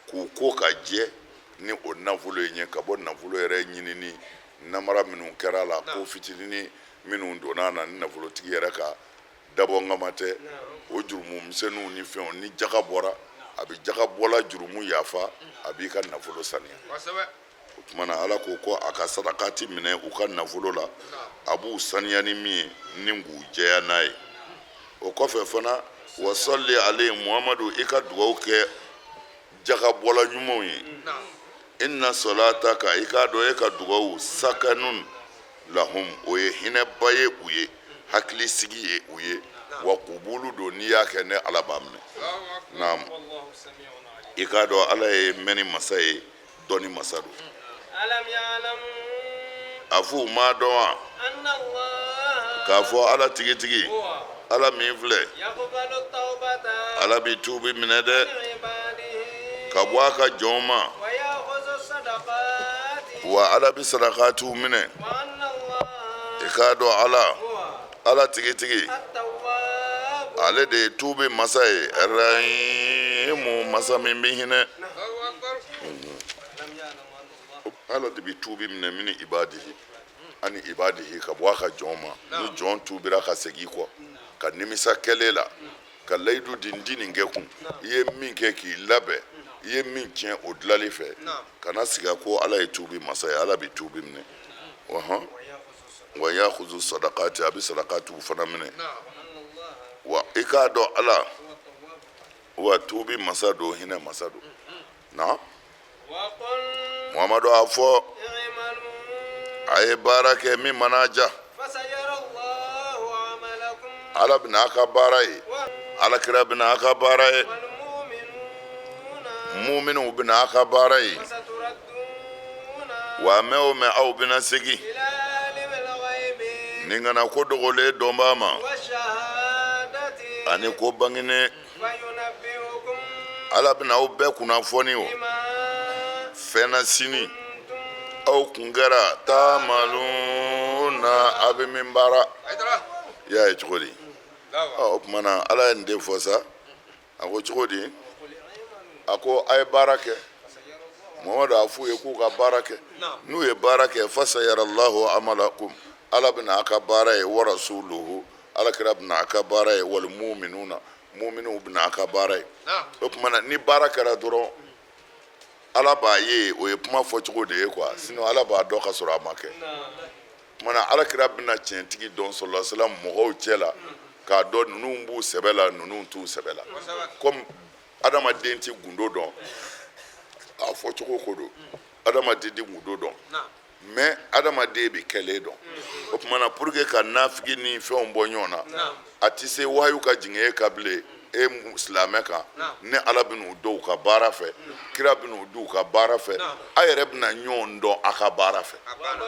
k'u ko ka jɛ ni o nafolo in ye, ka bɔ nafolo yɛrɛ ɲinini namara minnu kɛra a la, ko fitinini minnu donna a na ni nafolotigi yɛrɛ ka dabɔnkama tɛ, o jurumu misɛnninw ni fɛnw. Ni jaga bɔra, a bɛ jaga bɔla jurumu yafa, a b'i ka nafolo saniya. O tuma na Ala ko ko a ka sarakati minɛ u ka nafolo la, a b'u saniya ni min ye ni k'u jɛya n'a ye. O kɔfɛ fana, wasalli alayhi, Muhamadu, i ka dugawu kɛ jagabɔla ɲumanw ye. Inna salataka, i k'a dɔn e ka dugawu, sakanun lahum, o ye hinɛba ye u ye, hakilisigi ye u ye, wa kubulu don, n'i y'a kɛ ne Ala b'a minɛ. Naam, i k'a dɔn Ala ye mɛnni masa ye, dɔnni masa don. A f'u m'a dɔn wa k'a fɔ Ala tigitigi, Ala min filɛ, Ala bi tuubi minɛ dɛ ka bɔ a ka jɔnw ma, wa Ala bi sarakatiw minɛ. I k'a dɔn Ala, Ala tigitigi, ale de ye tuubi masa ye, rahimu, masa min bɛ hinɛ. Ala de bɛ tuubi minɛ mini ibadihi ani ibadihi, ka bɔ a ka jɔn ma. Ni jɔn tuubira ka segin kɔ ka nimisa kɛlen la, ka layidu di n ti nin kɛ kun, i ye min kɛ k'i labɛn, i ye min tiɲɛ o dilali fɛ, kana siga ko Ala ye tuubi masa ye, Ala bɛ tuubi minɛ. Ɔhɔn, wa yakuzu sadakati, a bɛ sarakatiw fana minɛ. Wa i k'a dɔn Ala wa tuubi masa don, hinɛ masa don. Na Muhamadu, a fɔ a ye baara kɛ min mana ja, Ala bɛna a ka baara ye, Ala kira bɛna a ka baara ye, muminuw bɛna a ka baara ye. Wa mɛn o mɛn, aw bɛna segin nin kana ko dogolen dɔnbaa ma ani ko bangenen. Ala bɛna aw bɛɛ kunnafoni o fɛn na sini aw kun kɛra taamaluna, a bɛ min baara. I y'a ye cogo di? O tuma na Ala ye nin de fɔ sa. A ko cogo di? A ko a ye baara kɛ. Muhamadu, a f'u ye k'u ka baara kɛ. N'u ye baara kɛ, fasayarallahu amalakum, Ala bɛna a ka baara ye, wa rasuluhu, Ala kira bɛna a ka baara ye, wal muminuna, muminuw bɛna a ka baara ye. O tuma na ni baara kɛra dɔrɔn, Ala b'a ye. O ye kuma fɔcogo de ye quoi, sinon Ala b'a dɔn ka sɔrɔ a ma kɛ. Tuma na Ala kira bɛna tiɲɛtigi dɔn, sallallahu alaihi wasallam, mɔgɔw cɛ la, k'a dɔn ninnu b'u sɛbɛ la, ninnu t'u sɛbɛ la. Comme adamaden tɛ gundo dɔn, a fɔcogo ko don, adamaden tɛ gundo dɔn, mais adamaden bɛ kɛlen dɔn. O tuma na pour que ka nafigi ni fɛnw bɔ ɲɔgɔn na, a tɛ se wahayu ka jigin e kan bilen, e silamɛ kan. Ni Ala bɛn'u dɔn u ka baara fɛ, kira bɛn'u dɔn u ka baara fɛ, a yɛrɛ bɛna ɲɔgɔn dɔn a ka baara fɛ.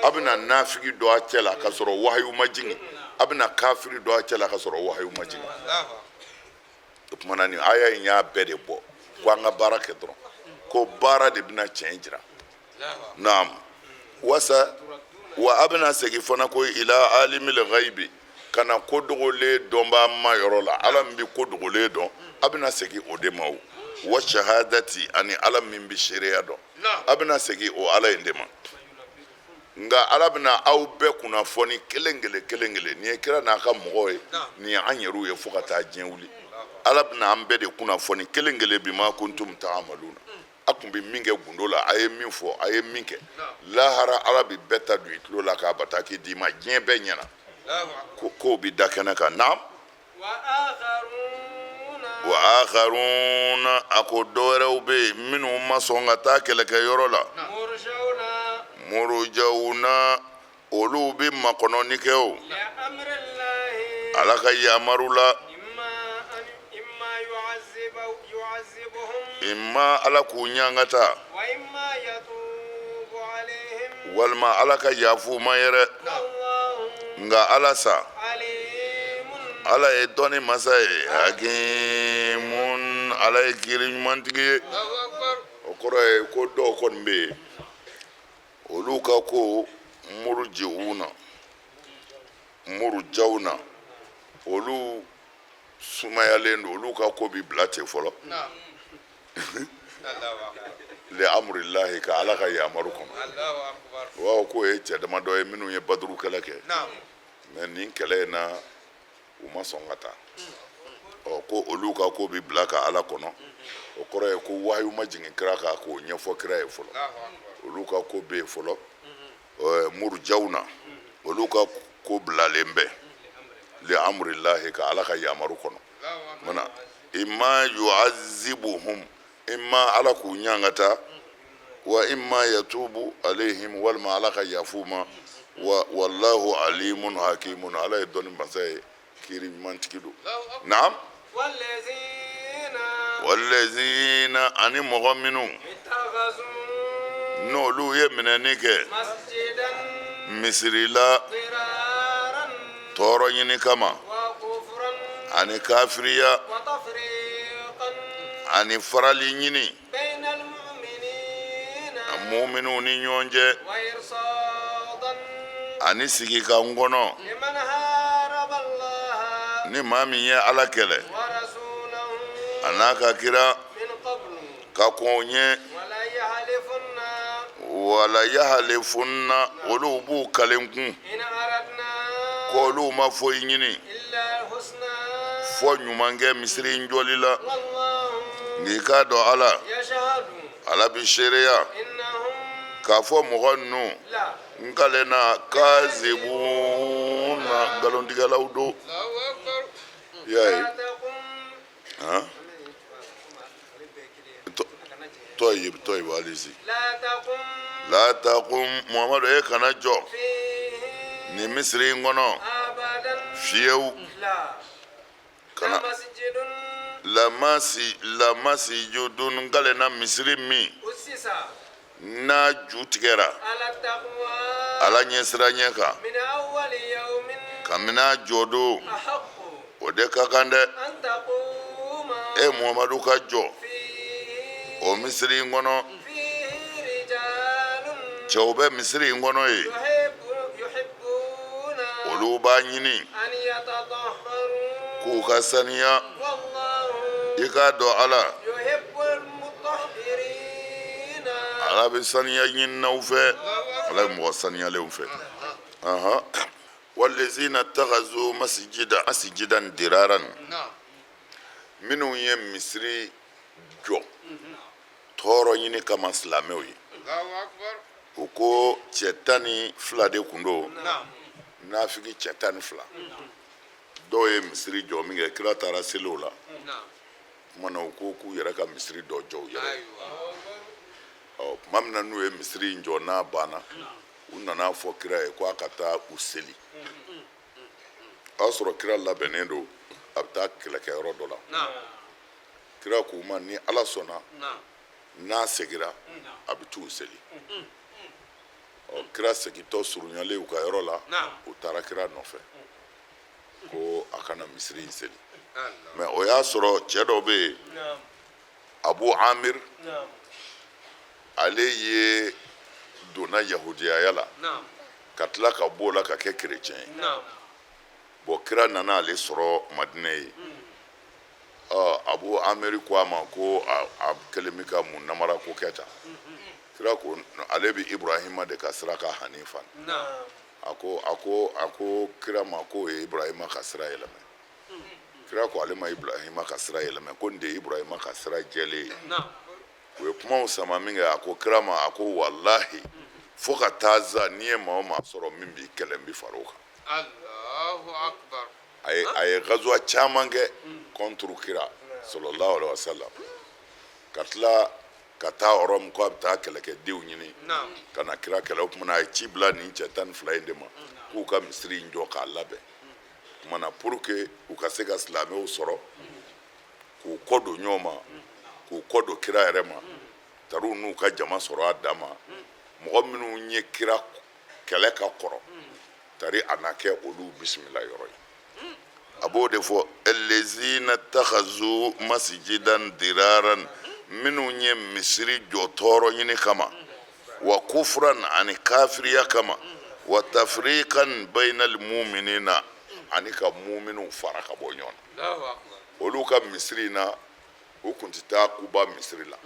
A bɛna nafigi dɔn a cɛ la ka sɔrɔ wahayu ma jigin, a bɛna kafiri dɔn a cɛ la ka sɔrɔ wahayu ma jigin. O tuma na nin aya in y'a bɛɛ de bɔ ko an ka baara kɛ dɔrɔn, ko baara de bɛna tiɲɛ jira. Naam, wasa wa a bɛna segin fana ko ila alimil ghaibi, ka na ko dogolen dɔnbaa ma yɔrɔ la, Ala min bɛ ko dogolen dɔn, a bɛna segin o de ma. O wa shahadati, ani Ala min bɛ seereya dɔn, a bɛna segin o Ala in de ma. Nka Ala bɛna aw bɛɛ kunnafoni kelen kelen kelen kelen. Nin ye kira n'a ka mɔgɔw ye, nin ye an yɛrɛw ye fo ka taa diɲɛ wuli. Ala bɛna an bɛɛ de kunnafoni kelen kelen, bima kuntum ta'amaluna, a tun bɛ min kɛ gundo la, a ye min fɔ, a ye min kɛ. Lahara, Ala bɛ bɛɛ ta don i tulo la k'a bataki d'i ma diɲɛ bɛɛ ɲɛna, ko kow bɛ da kɛnɛ kan. Naam, wa akharuna, a ko dɔwɛrɛw bɛ yen minnu ma sɔn ka taa kɛlɛkɛyɔrɔ la, murujawuna, olu bɛ makɔnɔni kɛ o Ala ka yamaru la, imma Ala k'u ɲangata, walima Ala ka yafa u ma yɛrɛ. Nka Ala sa, Ala ye dɔnni masa ye, hakimun, Ala ye kiri ɲumantigi ye. O kɔrɔ ye ko dɔw kɔni bɛ yen, olu ka ko murujiuna, murujawuna, olu sumayalen don, olu ka ko bi bila ten fɔlɔ li amurilahi, ka Ala ka yamaru kɔnɔ. Wa k'o ye cɛ damadɔ ye minnu ye Baduru kɛlɛ kɛ, mais nin kɛlɛ in na, u ma sɔn ka taa. Ɔ, ko olu ka ko bi bila ka Ala kɔnɔ. O kɔrɔ ye ko wahayu ma jigin kira kan k'o ɲɛfɔ kira ye fɔlɔ. Olu ka ko bɛ yen fɔlɔ. Murjawna, olu ka ko bilalen bɛ li amrillahi, ka Ala ka yamaru kɔnɔ. Mana imma yu'azzibuhum, imma Ala k'u ɲangata, wa imma yatubu alayhim, walima Ala ka yafu ma. Wa wallahu alimun hakimun, Ala ye dɔnni masa ye, kiri ɲumantigi don. Naam. Walazina, ani mɔgɔ minnu n'olu ye minɛni kɛ misiri la tɔɔrɔ ɲini kama, ani kafiriya, ani farali ɲini muminiw ni ɲɔgɔn cɛ, ani sigi ka n kɔnɔ, ni maa min ye Ala kɛlɛ a n'a ka kira ka kɔn o ɲɛ, wala yahalifunna, olu b'u kalen kun k'olu ma foyi ɲini fɔ ɲuman kɛ misiri in jɔli la. N'i k'a dɔn Ala, Ala bɛ seereya k'a fɔ mɔgɔ ninnu n kalenna kazibuna, nkalontigɛlaw don. I y'a ye han? Tɔyib, tɔyib, allez-y. La taqum, Muhamadu, e kana jɔ nin misiri in kɔnɔ fiyewu. Kana lamasi lamasijudun, n kalenna misiri min n'a ju tigɛra Ala ɲɛsiranɲɛ kan kabini a jɔ don, o de ka kan dɛ, e Muhamadu ka jɔ o misiri in kɔnɔ. Cɛw bɛ misiri in kɔnɔ yen, olu b'a ɲini k'u ka saniya. I k'a dɔn Ala, Ala bɛ saniya ɲininaw fɛ, Ala bɛ mɔgɔ saniyalenw fɛ. Walezina takazu masijida masijidan diraran, minnu ye misiri jɔ tɔɔrɔ ɲini kama silamɛw ye, o ko cɛ 12 de kun don, nafigi cɛ 12. Dɔw ye misiri jɔ min kɛ, kira taara seli o la. Tuma na u ko k'u yɛrɛ ka misiri dɔ jɔ u yɛrɛ ye. Ɔ, tuma min na n'u ye misiri in jɔ n'a banna, u nana fɔ kira ye ko a ka taa u seli. O y'a sɔrɔ kira labɛnnen don, a bɛ taa kɛlɛkɛyɔrɔ dɔ la. Kira k'u ma ni Ala sɔnna, n'a segira, a bɛ t'u seli. Ɔ, kira segintɔ surunyalen u ka yɔrɔ la, u taara kira nɔfɛ ko a ka na misiri in seli. Mɛ o y'a sɔrɔ cɛ dɔ bɛ yen, Abu Amir, ale ye donna yahudiyaya la ka tila ka b'o la ka kɛ kerecɛn ye. Bɔn, kira nana ale sɔrɔ Madinɛ ye. Ɔ, Abu Amir ko a ma ko a kɛlen bɛ ka mun namara ko kɛ tan? Kira ko ale bɛ Ibrahima de ka sira kan, hanifa. A ko kira ma k'o ye Ibrahima ka sira yɛlɛmɛ. Kira ko ale ma Ibrahima ka sira yɛlɛmɛ, ko nin de ye Ibrahima ka sira jɛlen ye. U ye kumaw sama min kɛ, a ko kira ma, a ko walahi, fo ka taa za, n'i ye maa o maa sɔrɔ min b'i kɛlɛ, n bɛ fara o kan. A ye gazuwa caman kɛ contre kira sallallahu alaihi wasallam, ka tila ka taa Rɔmu ko a bɛ taa kɛlɛkɛdenw ɲini ka na kira kɛlɛ. O tuma na a ye ci bila nin cɛ 12 in de ma k'u ka misiri in jɔ k'a labɛn. O tuma na pour que u ka se ka silamɛw sɔrɔ k'u kɔ don ɲɔgɔn ma, k'u kɔ don kira yɛrɛ ma, tariw n'u ka jama sɔrɔ a dan ma, mɔgɔ minnu ye kira kɛlɛ ka kɔrɔ, tari a na kɛ olu bisimila yɔrɔ ye. A b'o de fɔ, elezina takazu masijidan diraran, minnu ye misiri jɔ tɔɔrɔ ɲini kama, wa kufran, ani kafiriya kama, wa tafrikan bainal muminina, ani ka muminw fara ka bɔ ɲɔgɔn na. Olu ka misiri in na, u kun tɛ taa Kuba misiri la.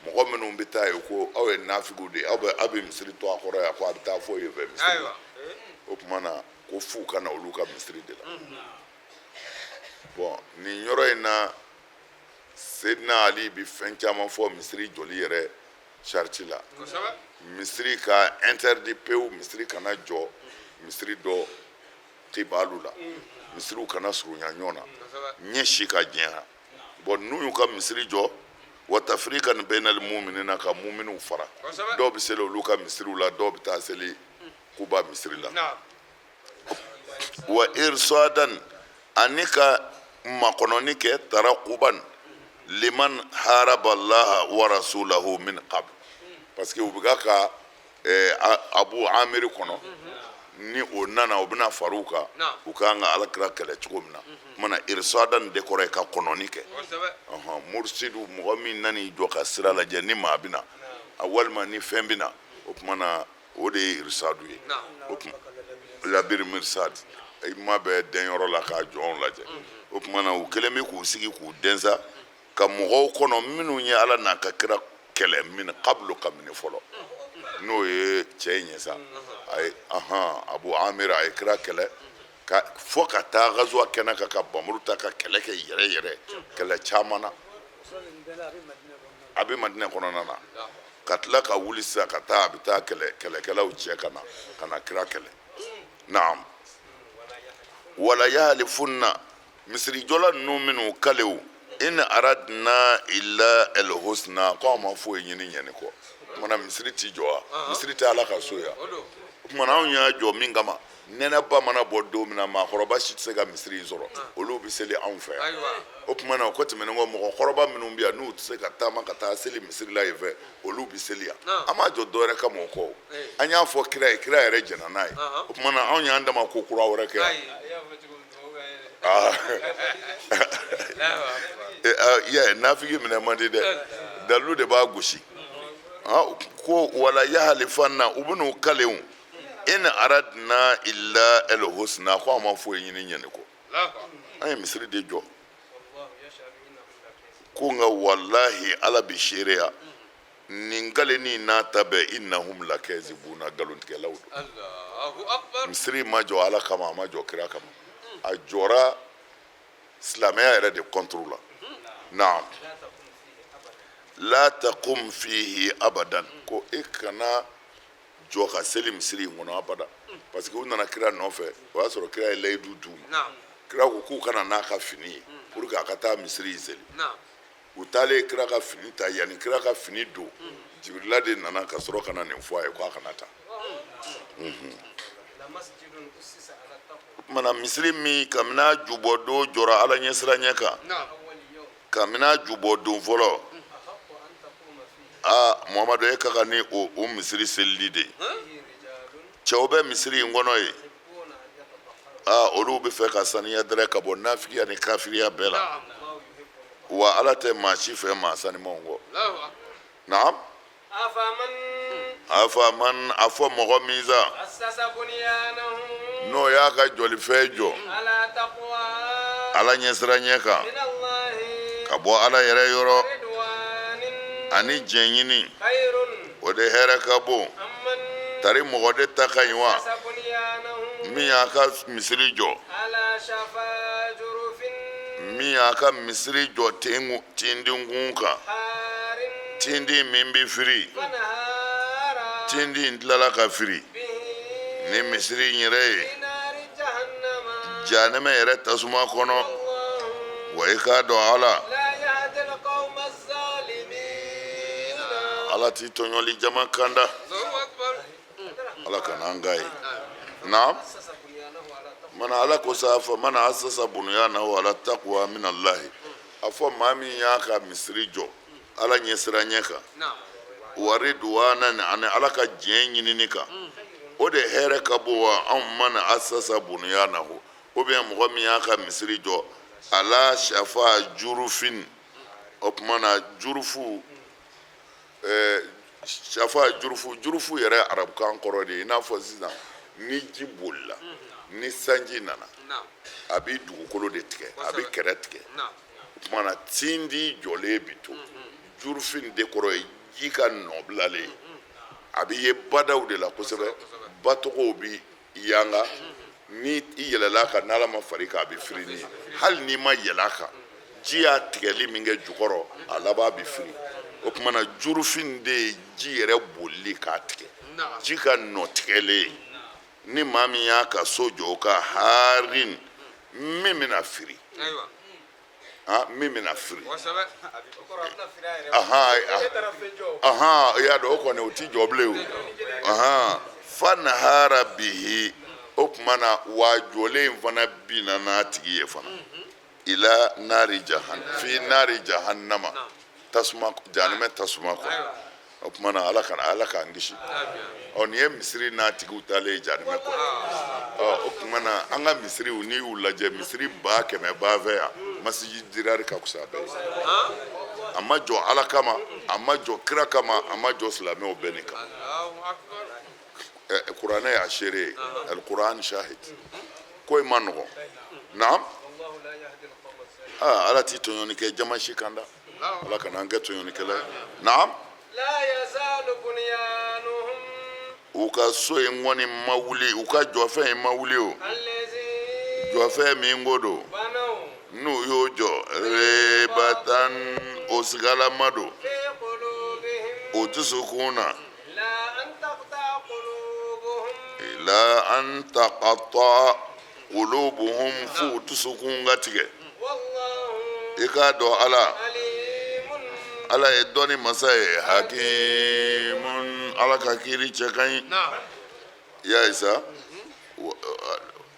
Mɔgɔ minnu bɛ taa yen ko aw ye nafigiw de ye, aw bɛ misiri to a kɔrɔ yan, ko a bɛ taa fo yen fɛ misiri la. O tuma na ko f'u ka na olu ka misiri de la. Bɔn, nin yɔrɔ in na, Seydina Ali bɛ fɛn caman fɔ misiri jɔli yɛrɛ. sariti la misiri ka interdit pewu misiri kana jɔ misiri dɔ kibalu la misiriw kana surunya ɲɔgɔn na ɲɛ si ka jɛya bon n'u y'u ka misiri jɔ wa tafirikan bainal muminina ka muminiw fara dɔw bɛ seli olu ka misiriw la dɔw bɛ taa seli kuba misiri la wa irsadan ani ka makɔnɔni kɛ tarakuban liman haraba allaha wa rasulahu min qabl parce que u bɛ ka eh, abu amiri kɔnɔ ni o nana o bɛna far'u kan u ka kan ka alakira kɛlɛ cogo min na mana irsadan de kɔrɔ ye ka kɔnɔni kɛ mursidu mɔgɔ min nan'i jɔ ka sira lajɛ ni maa bɛ na walima ni fɛn bɛ na o tuma na o de ye irisadu ye o tuma labil mirsad i ma bɛ dɛnyɔrɔ la k'a jɔnw lajɛ o tuma na u kɛlen bɛ k'u sigi k'u dɛn sa ka mɔgɔw kɔnɔ minnu ye ala n'a ka kira kɛlɛ min kabulu kabini fɔlɔ n'o ye cɛ in ye sa a ye ahan abu amir a ye kira kɛlɛ ka fɔ ka taa gazuwa kɛnɛ kan ka bamuru ta ka kɛlɛ kɛ yɛrɛ yɛrɛ kɛlɛ caman na a bɛ madinɛ kɔnɔna na ka tila ka wuli sisan ka taa a bɛ taa kɛlɛ kɛlɛkɛlaw cɛ ka na ka na kira kɛlɛ naam wala yahalifunna misirijɔla ninnu minnu kalew in aradna illa alhusna ko an ma foyi ɲini ɲɛni kɔ o tuma na misiri ti jɔ wa misiri tɛ ala ka so ya o tuma na anw y'a jɔ min kama nɛnɛba mana bɔ don min na maakɔrɔba si tɛ se ka misiri in sɔrɔ olu bɛ seli anw fɛ yan o tuma na o kɔ tɛmɛnen kɔ mɔgɔkɔrɔba minnu bɛ yan n'u tɛ se ka taama ka taa seli misiri la yen fɛ olu bɛ seli yan an m'a jɔ dɔwɛrɛ kama o kɔ an y'a fɔ kira ye kira yɛrɛ jɛnna n'a ye o tuma na anw y'an dama ko kura wɛrɛ kɛ yan nafigi minɛ man di dɛ dalilu de b'a gosi ko wala yahalifanna u bɛn'u kalew in aradna illa alhusna ko an ma foyi ɲini ɲɛni kɔ an ye misiri de jɔ ko nka walahi ala bi seereya nin kalenni n'a ta bɛɛ innahum lakazibuna nkalontigɛlaw don misiri ma jɔ ala kama a ma jɔ kira kama a jɔra silamɛya yɛrɛ de contre la naam la taqum fihi abadan ko e kana jɔ ka seli misiri in kɔnɔ abada parce que u nana kira nɔfɛ o y'a sɔrɔ kira ye layidu d'u ma kira ko k'u ka na n'a ka fini ye pour que a ka taa misiri in seli u taalen kira ka fini ta yanni kira ka fini don jibirila de nana ka sɔrɔ ka na nin fɔ a ye k'a kana taa o tuma na misiri min kabini a jubɔ don jɔra ala ɲɛsiranɲɛ kan kabini a jubɔ don fɔlɔ aa muhamadu e ka kan ni o o misiri selili de ye cɛw bɛ misiri in kɔnɔ yen aa olu bɛ fɛ ka saniya dɛrɛ ka bɔ nafigiya ni kafiriya bɛɛ la wa ala tɛ maa si fɛ maa sanimanw kɔ naam afaman a fɔ mɔgɔ min sa n'o y'a ka jɔlifɛn jɔ ala ɲɛsiranɲɛ kan ka bɔ ala yɛrɛ yɔrɔ ani diɲɛ ɲini o de hɛrɛ ka bon tari mɔgɔ de ta ka ɲi wa min y'a ka misiri jɔ min y'a ka misiri jɔ tindinkun kan tindin min bɛ firi tindin tilala ka firi ni misiri in yɛrɛ ye janɛmɛ yɛrɛ tasuma kɔnɔ wa i k'a dɔn ala ala ti tɔɲɔli jama kanda ala kana an k'a ye naam mana ala ko sa faman asasa bunyanahu ala taqwa min allahi a fɔ maa min y'a ka misiri jɔ ala ɲɛsiranɲɛ kan wa ridwanan ani ala ka diɲɛ ɲinini kan o de hɛrɛ ka bon wa am man asasa bunyanahu ou bien mɔgɔ min y'a ka misiri jɔ ala shafa jurufin o tuma na jurufu ɛɛ shafa jurufu jurufu yɛrɛ arabukan kɔrɔ de ye i n'a fɔ sisan ni ji bolila ni sanji nana a bɛ dugukolo de tigɛ a bɛ kɛrɛ tigɛ o tuma na tindi jɔlen bi to jurufin de kɔrɔ ye ji ka nɔ bilalen a bɛ ye badaw de la kosɛbɛ batɔgɔw bi yanga ni i yɛlɛla a kan n'ala ma far'i kan a bɛ firi n'i ye hali n'i ma yɛlɛ a kan ji y'a tigɛli min kɛ jukɔrɔ a laban bɛ firi O tuma na jurufin de ye ji yɛrɛ bolili k'a tigɛ, ji ka nɔ tigɛlen ye. Ni maa min y'a ka so jɔ o kan harin, min bɛna firi, min bɛna firi, ahan, i y'a dɔn o kɔni o ti jɔ bilen o. Ahan, fanhara bihi, o tuma na wa jɔlen in fana binna n'a tigi ye fana, ila nari jahan fi nari jahannama, tasuma jahanamɛ tasuma kɔnɔ. O tuma na ala kana ala k'an kisi. Ɔ, nin ye misiri n'a tigiw taalen ye jahanamɛ kɔnɔ. Ɔ, o tuma na an ka misiriw, n'i y'u lajɛ, misiri 100 000 b'an fɛ yan, masiji dirari ka fisa a bɛɛ ye. A ma jɔ ala kama, a ma jɔ kira kama, a ma jɔ silamɛw bɛnni kama. Kuranɛ y'a seere ye, alikuran shahid. Ko in ma nɔgɔn. Naam, aa, ala ti tɔɲɔni kɛ jama si kan da. Ala kana an kɛ tɔɲɔnikɛla ye. Naam, u ka so in kɔni ma wuli, u ka jɔfɛn in ma wuli. O jɔfɛn min ko don, n'u y'o jɔ, rebatan, o sigalama don o dusukun na, ila an taqatta qulubuhum, f'u dusukun ka tigɛ. I k'a dɔn ala, ala ye dɔnni masa ye, hakimun, ala ka kiiri cɛ ka ɲi. I y'a ye sa,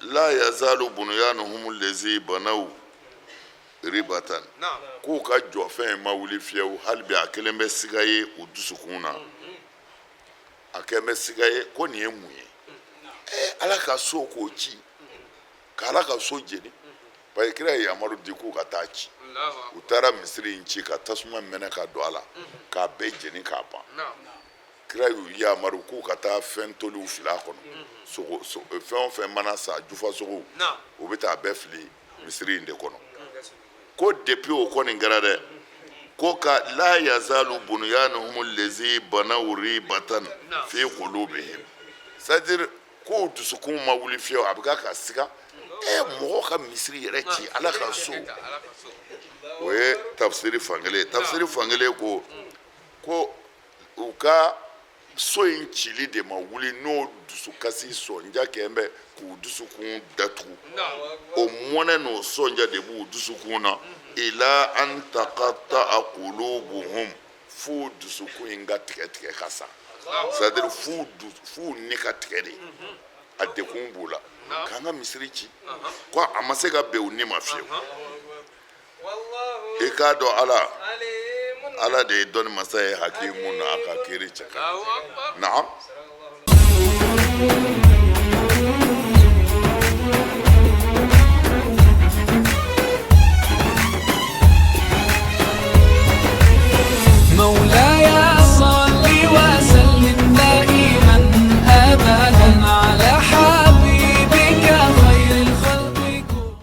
la yazalu bunyanuhum lezi banaw ribatan, k'u ka jɔfɛn ma wuli fiyewu, hali bi a kelen bɛ siga ye u dusukun na, a kɛn bɛ siga ye ko nin ye mun ye? Ala ka so k'o ci, ka ala ka so jeni. Parce que kira ye yamaru di k'u ka taa ci. U taara misiri in ci ka tasuma mɛnɛ ka don a la k'a bɛɛ jeni k'a ban. Kira y'u yamaru k'u ka taa fɛn toliw fili a kɔnɔ, sogo, fɛn o fɛn mana sa, jufa sogow, u bɛ taa bɛɛ fili misiri in de kɔnɔ. Ko depuis o kɔni kɛra dɛ, ko ka la yazalu bunyanuhum lezi banaw ribatan fi qulubihim, c'est à dire k'u dusukun ma wuli fiyewu, a bɛ k'a ka siga. Mɔgɔ ka misiri yɛrɛ ci, ala ka so. O ye tafsiri fankelen ye. Tafsiri fankelen ko ko u ka so in cili de ma wuli, n'o dusukasi sɔnja kɛn bɛ k'u dusukun datugu, o mɔnɛ n'o sɔnja de b'u dusukun na, ila an taqatta qulubuhum, f'u dusukun in ka tigɛ tigɛ ka sa, c'est à dire f'u ni ka tigɛ de, a dekun b'u la k'an ka misiri ci, ko a ma se ka bɛn u ni ma fiyewu. I k'a dɔn ala, ala de ye dɔnni masa ye, hakimu na, a ka kiiri cɛ ka ɲi. Naam.